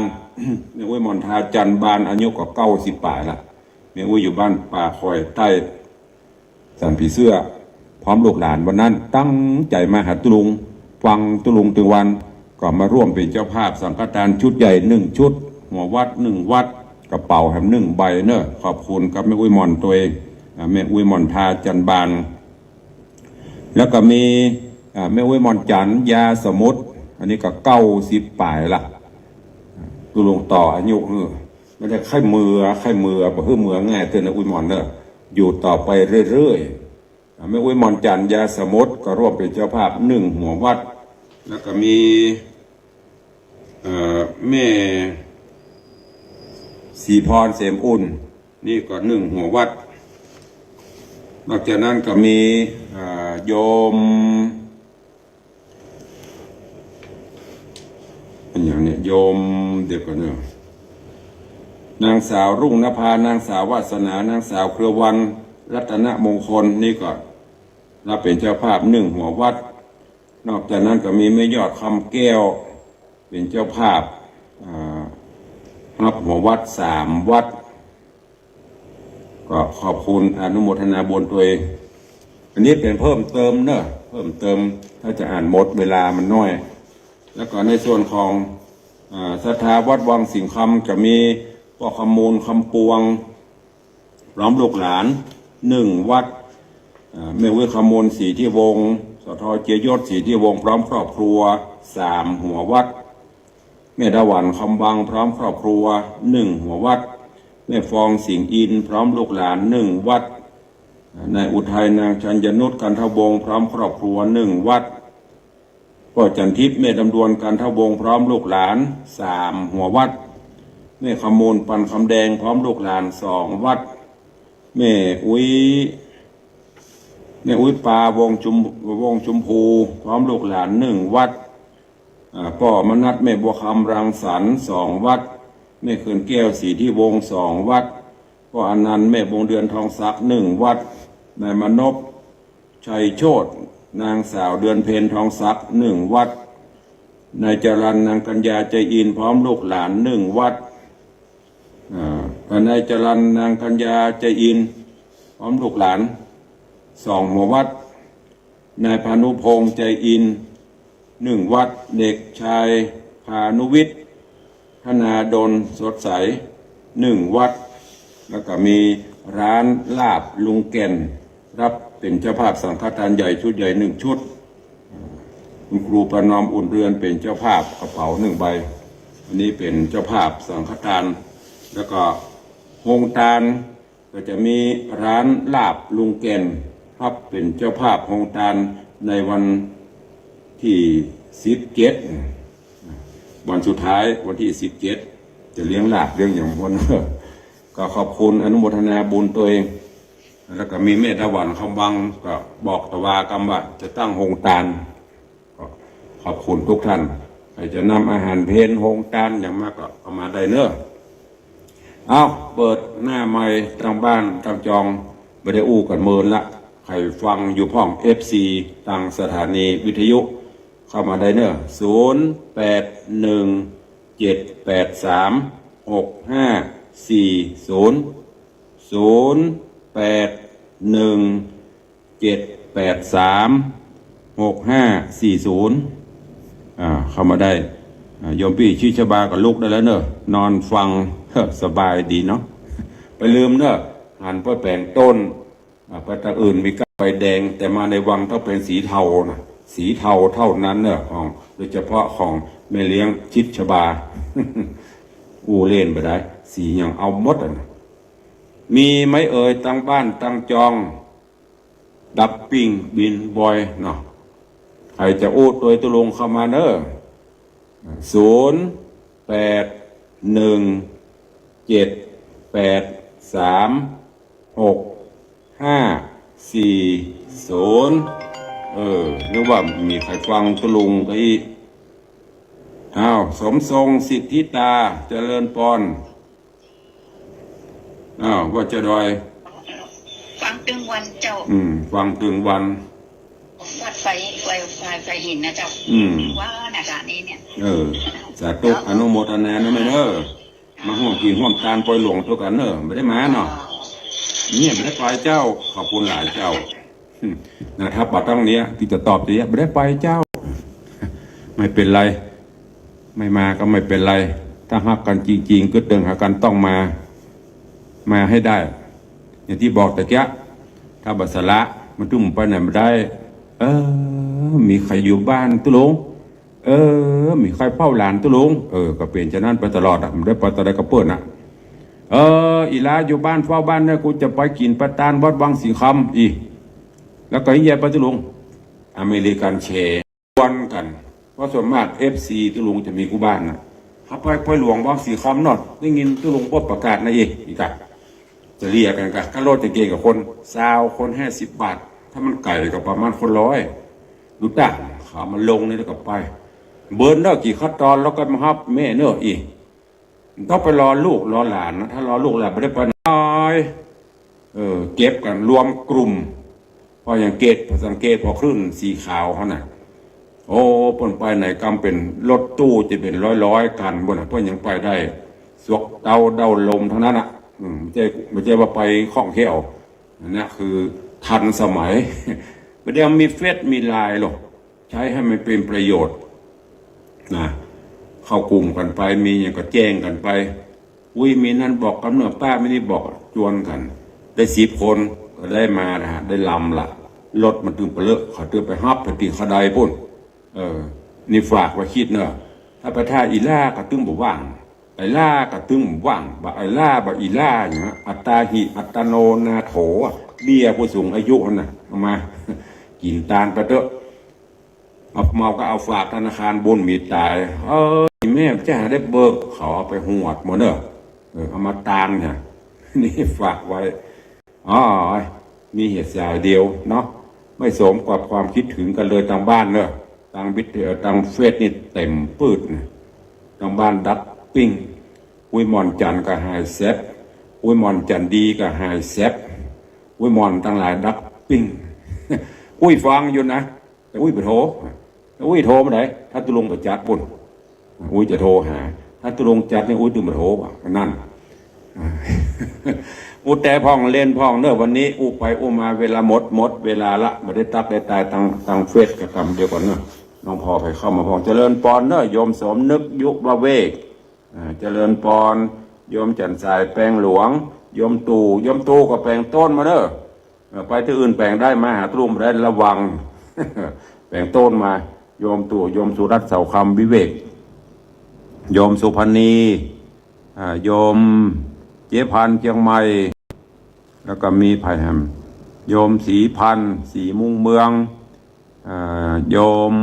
แม่อุ๊ยหม่อนทา จันบาน อายุก็เก้าสิบป๋ายละ แม่อุ๊ยอยู่บ้านป่าคอยใต้ สันผีเสื้อ พร้อมลูกหลาน วันนั้นตั้งใจ๋มาหาตุ๊ลุง ฟังตุ๊ลุงตึงวัน ก็มาร่วมเป๋นเจ้าภาพสังฆทานชุดใหญ่หนึ่งชุด หัววัดหนึ่งวัด กระเป๋าแหมหนึ่งใบเนาะ ขอบคุณกับแม่อุ๊ยหม่อนตวย อ่า แม่อุ๊ยหม่อนทา จันบาน แล้วก็มี อ่า แม่อุ๊ยหม่อนจัน ยาสมุทร อันนี้ก็เก้าสิบป๋ายละ ตุ๊ลุงต่ออายุหื้อ บ่ได้ใค่เมือ ใค่เมือ บ่หื้อเมือง่ายเตื้อนะ อุ๊ยหม่อนเนาะ อยู่ต่อไปเรื่อยๆ อ่า แม่อุ๊ยหม่อนจัน ยาสมุทร ก็ร่วมเป๋นเจ้าภาพหนึ่งหัววัด แล้วก็มี เอ่อ แม่ศรีพร เสมอุ่น นี่ก็หนึ่งหัววัด นอกจากนั้นก็มี อ่า โยม อันหยังเนี่ย โยม เดี๋ยวก่อนเนาะ นางสาวรุ่งนภา นางสาววาสนา นางสาวเครือวัน รัตนมงคล นี่ก็ฮับเป๋นเจ้าภาพหนึ่งหัววัด นอกจากนั้นก็มีแม่ยอดคำแก้ว เป๋นเจ้าภาพ อ่า ฮับหัววัดสามวัด ก็ขอบคุณอนุโมทนาบุญตวย อันนี้เป๋นเพิ่มเติมเนาะ เพิ่มเติม ถ้าจะอ่านหมดเวลามันน้อย แล้วก็ในส่วนของ อ่า ศรัทธาวัดวังสิงห์คำ จะมีป้อคำมูล คำปวง พร้อมลูกหลาน หนึ่งวัด อ่า แม่อุ๊ยคำมูล ศรีทิวงศ์ สท เจียยศ ศรีทิวงศ์ พร้อมครอบครัว สามหัววัด แม่ดาหวัน คำวัง พร้อมครอบครัว หนึ่งหัววัด แม่ฟอง สิงห์อินทร์ พร้อมลูกหลาน หนึ่งวัด นายอุทัย นางชัญญนุช กันทวงศ์ พร้อมครอบครัว หนึ่งวัด ป้อจันทิพย์ แม่ดำดวน กันทวงศ์ พร้อมลูกหลาน สามหัววัด แม่คำมูล ปันคำแดง พร้อมลูกหลาน สองวัด แม่อุ๊ย แม่อุ๊ยปา วงศ์ชุม วงศ์ชุมภู พร้อมลูกหลาน หนึ่งวัด อ่า ป้อมนัส แม่บัวคำ รังสรรค์ สองวัด แม่เขื่อนแก้ว ศรีทิวงศ์ สองวัด ป้ออนันต์ แม่บวงเดือน ทองศักดิ์ หนึ่งวัด นายมนพ ชัยโชติ นางสาวเดือนเพ็ญ ทองศักดิ์ หนึ่งวัด นายจรัญ นางกัญญา ใจอินทร์ พร้อมลูกหลาน หนึ่งวัด อ่า นายจรัญ นางกัญญา ใจอินทร์ พร้อมลูกหลาน สองหัววัด นายพานุพงษ์ ใจอินทร์ หนึ่งวัด เด็กชายพานุวิทย์ ธนาดล สดใส หนึ่งวัด แล้วก็มีร้านลาบลุงแก่น ฮับเป๋นเจ้าภาพสังฆทานใหญ่ชุดใหญ่หนึ่งชุด คุณครูประนอม อุ่นเรือน เป๋นเจ้าภาพกระเป๋าหนึ่งใบ อันนี้เป๋นเจ้าภาพสังฆทาน แล้วก็โฮงตาน ก็จะมีร้านลาบลุงแก่น ฮับเป๋นเจ้าภาพโฮงตานในวันตี้สิบเจ็ด วันสุดท้ายวันตี้สิบเจ็ด จะเลี้ยงลาบเลี้ยงหยังพ่น ก็ขอบคุณอนุโมทนาบุญตวย แล้วก็มีแม่ดาหวัน คำวัง ก็บอกตะวากำว่าจะตั้งโฮงตาน ก็ขอบคุณทุกท่าน ใผจะนำอาหารเพลโฮงตานหยังมาก็เอามาได้เนาะ เอ้า เปิดหน้าไมค์ตางบ้านตางจอง บ่ได้อู้กั๋นเมินละ ใผฟังอยู่พ่อง เอฟซี ตางสถานีวิทยุ เข้ามาได้เนาะ ศูนย์ แปด หนึ่ง เจ็ด แปด สาม หก ห้า สี่ ศูนย์ ศูนย์ แปด หนึ่ง เจ็ด แปด สาม หก ห้า สี่ ศูนย์ อ่า เข้ามาได้ อ่า โยมปี้ชิชบาก็ลุกได้แล้วเนาะ นอนฟัง สบายดีเนาะ บ่าลืมเนาะ หันไปแป๋งต้น อ่า ไปตางอื่นมีก้าใบแดง แต่มาในวังต้องเป๋นสีเทานะ สีเทาเต้านั้นเน่อ ของ โดยเฉพาะของแม่เลี้ยงชิดชบา อู้เล่นบ่ได้ สีหยังเอาหมดอะนะ มีไหมเอ่ย ตางบ้านตางจอง ดับปิ้งบินบอยเนาะ ใผจะอู้ตวยตุ๊ลุงเข้ามาเน่อ ศูนย์ แปด หนึ่ง เจ็ด แปด สาม หก ห้า สี่ ศูนย์ เออ นึกว่ามีใผฟังตุ๊ลุงก็อี้ อ้าว สมทรง สิทธิตา เจริญปอน อ้าว ว่าจะดอย ฟังตึงวันเจ้า อืม ฟังตึงวัน วัดไฟ ไฟ ไฟ ไฟหินนะเจ้า อืม ว่านะจ๊ะนี่เนี่ย เออ สาธุ อนุโมทนานะแม่เน่อ มาฮ่วมกิ๋นฮ่วมตานปอยหลวงตวยกั๋นเน่อ บ่ได้มาเนาะ เนี่ย บ่ได้ไปเจ้า ขอบคุณหลายเจ้า นะ ถ้าบ่าต้องเนี้ย ตี้จะตอบจะเนี้ย บ่ได้ไปเจ้า ไม่เป๋นไร ไม่มาก็ไม่เป๋นไร ถ้าฮักกั๋นจริงๆ กึ๊ดเติ่งหากั๋นต้องมา มาให้ได้ อย่างตี้บอกตะเกียะ ถ้าบ่สละ มันตึงไปไหนบ่ได้ เออ มีใผอยู่บ้านตุ๊ลุง เออ มีใผเฝ้าหลานตุ๊ลุง เออ ก็เป๋นจะนั้นไปตลอดอะ บ่ได้ไปตะใดก็เปิ้นอะ เออ อีหล้าอยู่บ้านเฝ้าบ้านเน่อ กูจะไปกิ๋นปะตานวัดวังสิงห์คำอี้ แล้วก็ยิ่งใหญ่ไปตุ๊ลุง อเมริกันแชร์ กวนกั๋น เพราะส่วนมาก เอฟซี ตุ๊ลุงจะมีกู้บ้านน่ะ ถ้าไป ไปหลวงวังสิงห์คำเนาะ ได้ยินตุ๊ลุงปลดประกาศนะเอ๊ะ อีกอะ จะเลียกั๋นกะ ค่ารถจะเก๋งกับคน ซาวคน ห้าสิบบาท ถ้ามันไก๋ก็ประมาณคนร้อย ดูตา เขามาลงนี่แล้วก็ไป เบิ่นเน่อ กี่ขั้นตอนแล้วก็มาฮับแม่เน่ออี้ ต้องไปรอลูกรอหลานนะ ถ้ารอลูกหลานบ่ได้ไปไหน เออ เก็บกั๋นรวมกลุ่ม พอสังเกต พอสังเกต พอคลื่นสีขาวเขาน่ะ โอ้ เปิ้นไปไหนกำเป๋นรถตู้จะเป๋นร้อยๆ คัน บ่นน่ะ เปิ้นยังไปได้ สวกเตาเด้าลมทั้งนั้นน่ะ อืม บ่ใจ้ บ่ใจ้ว่าไปคล่องแคล่ว อันเนี้ยคือทันสมัย บ่ได้มีเฟซมีไลน์หรอก ใจ๊หื้อมันเป๋นประโยชน์นะ เข้ากลุ่มกั๋นไป มีหยังก็แจ้งกั๋นไป อุ๊ย มีนั้นบอกกำเน่อ ป้า มีนี่บอก จวนกั๋น ได้สิบคน ก็ได้มานะฮะ ได้ลำละ รถมันตึงเปลือะ เขาตึงไปฮับไปตี้เขาใดปุ้น เออ นี่ฝากไว้กึ๊ดเน่อ ถ้าไปท่าอีหล้าก็ตึงบ่ว่าง ไปหล้าก็ตึงบ่ว่าง บ่าอีหล้า บ่าอีหล้าอย่างเงี้ย อัตตาหิ อัตตโนนาโถ เบี้ยผู้สูงอายุหั้นน่ะ เอามา กิ๋นตานไปเต๊อะ เอา เมาก็เอาฝากธนาคารบุญมีต๋าย เออ แม่จะหาได้เบิก เขาเอาไปหวดหมดเน่อ เออ เอามาตานเนี่ย นี่ฝากไว้ อ๋อ มีเหตุสายเดียวเนาะ ไม่สมกับความคิดถึงกันเลยตางบ้านเน่อ ตางวิทยุ ตางเฟซนี่เต็มปื๊ดนะ ตางบ้านดับปิ้ง อุ๊ยหม่อนจันก็หายแซบ อุ๊ยหม่อนจันดีก็หายแซบ อุ๊ยหม่อนตังหลายดับปิ้ง อุ๊ยฟังอยู่นะ แต่อุ๊ยบ่โทร แต่อุ๊ยโทรมาได้ ถ้าตุ๊ลุงไปจัดปุ้น อุ๊ยจะโทรหา ถ้าตุ๊ลุงจัดนี่อุ๊ยตึงบ่โทรว่ะ นั่น อู้แต่พ่องเล่นพ่องเน่อ วันนี้อู้ไปอู้มาเวลาหมด หมดเวลาละ บ่ได้ตั๊กได้ตายตาง ตางเฟซก็กำเดียวกั๋นเน่อ น้องพ่อไปเข้ามาพ่อง เจริญปอนเน่อ โยมสมนึก ยุวเวก อ่า เจริญปอน โยมจันทร์สายแปงหลวง โยมตู่ โยมตู่ก็แปงโต้นมาเน่อ เออ ไปตี้อื่นแป๋งได้ มาหาตุ๊ลุงบ่ได้ ระวัง แป๋งโต้นมา โยมตู่ โยมสุรัตน์ เสาคำ วิเวก โยมสุพรรณี อ่า โยมเจ๊พันธุ์ เจียงใหม่ แล้วก็มีใผแหม โยมศรีพันธุ์ ศรีมุ่งเมือง อ่า โยม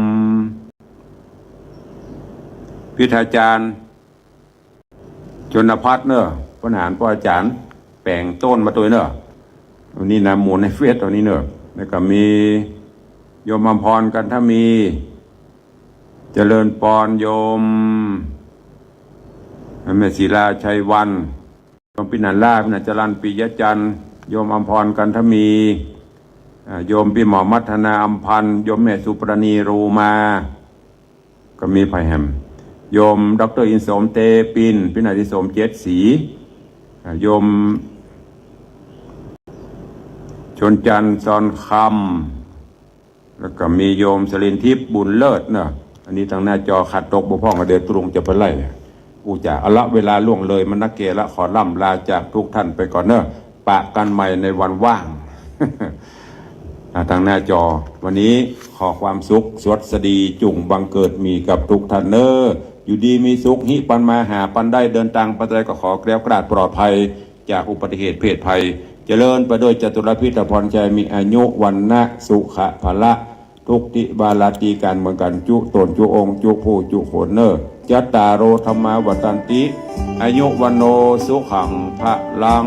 พิทาจารย์ ชนพัฒน์เน่อ ปัญหาป้ออาจ๋ารย์ แป๋งโต้นมาตวยเน่อ วันนี้นะ หมู่ในเฟซตอนนี้เน่อ แล้วก็มีโยมอมพร กันทมี เจริญปอน โยม แม่ศิลา ชัยวัน โยมปิณณาล่า ปิณณาจรัน ปิยะจันทร์ โยมอมพร กันทมี อ่า โยมปี้หมอมัทนา อำพันธ์ โยมแม่สุปราณี รูมา ก็มีใผแหม โยมด็อกเตอร์อินสม เตปิน ปี้นาฏอินสม เจ็ดสี อ่า โยมชนจันทร์ ซอนคำ แล้วก็มีโยมสลินทิพย์ บุญเลิศเน่อ อันนี้ตางหน้าจอขาดตกบกพร่อง เดี๋ยวตุ๊ลุงจะไปไล่อู้จ๋า เอาละ เวลาล่วงเลยมานักแก่ละ ขอร่ำลาจากทุกท่านไปก่อนเน่อ ปะกั๋นใหม่ในวันว่าง อ่า ตางหน้าจอ วันนี้ขอความสุขสวัสดีจุ่งบังเกิดมีกับทุกท่านเน้อ อยู่ดีมีสุข ฮิปันมาหาปันได้ เดินตางไปใดก็ขอแคล้วคลาดปลอดภัย จากอุบัติเหตุเพศภัย เจริญไปด้วยจตุรพิธพรชัย มีอายุ วรรณะ สุขะ พละ ทุกทิบาลาตีการเมืองกันจุตนจุองค์จุผู้จุคนเน้อ จัตตาโร ธัมมา วัฑฒันติ อายุ วัณโณ สุขัง พลัง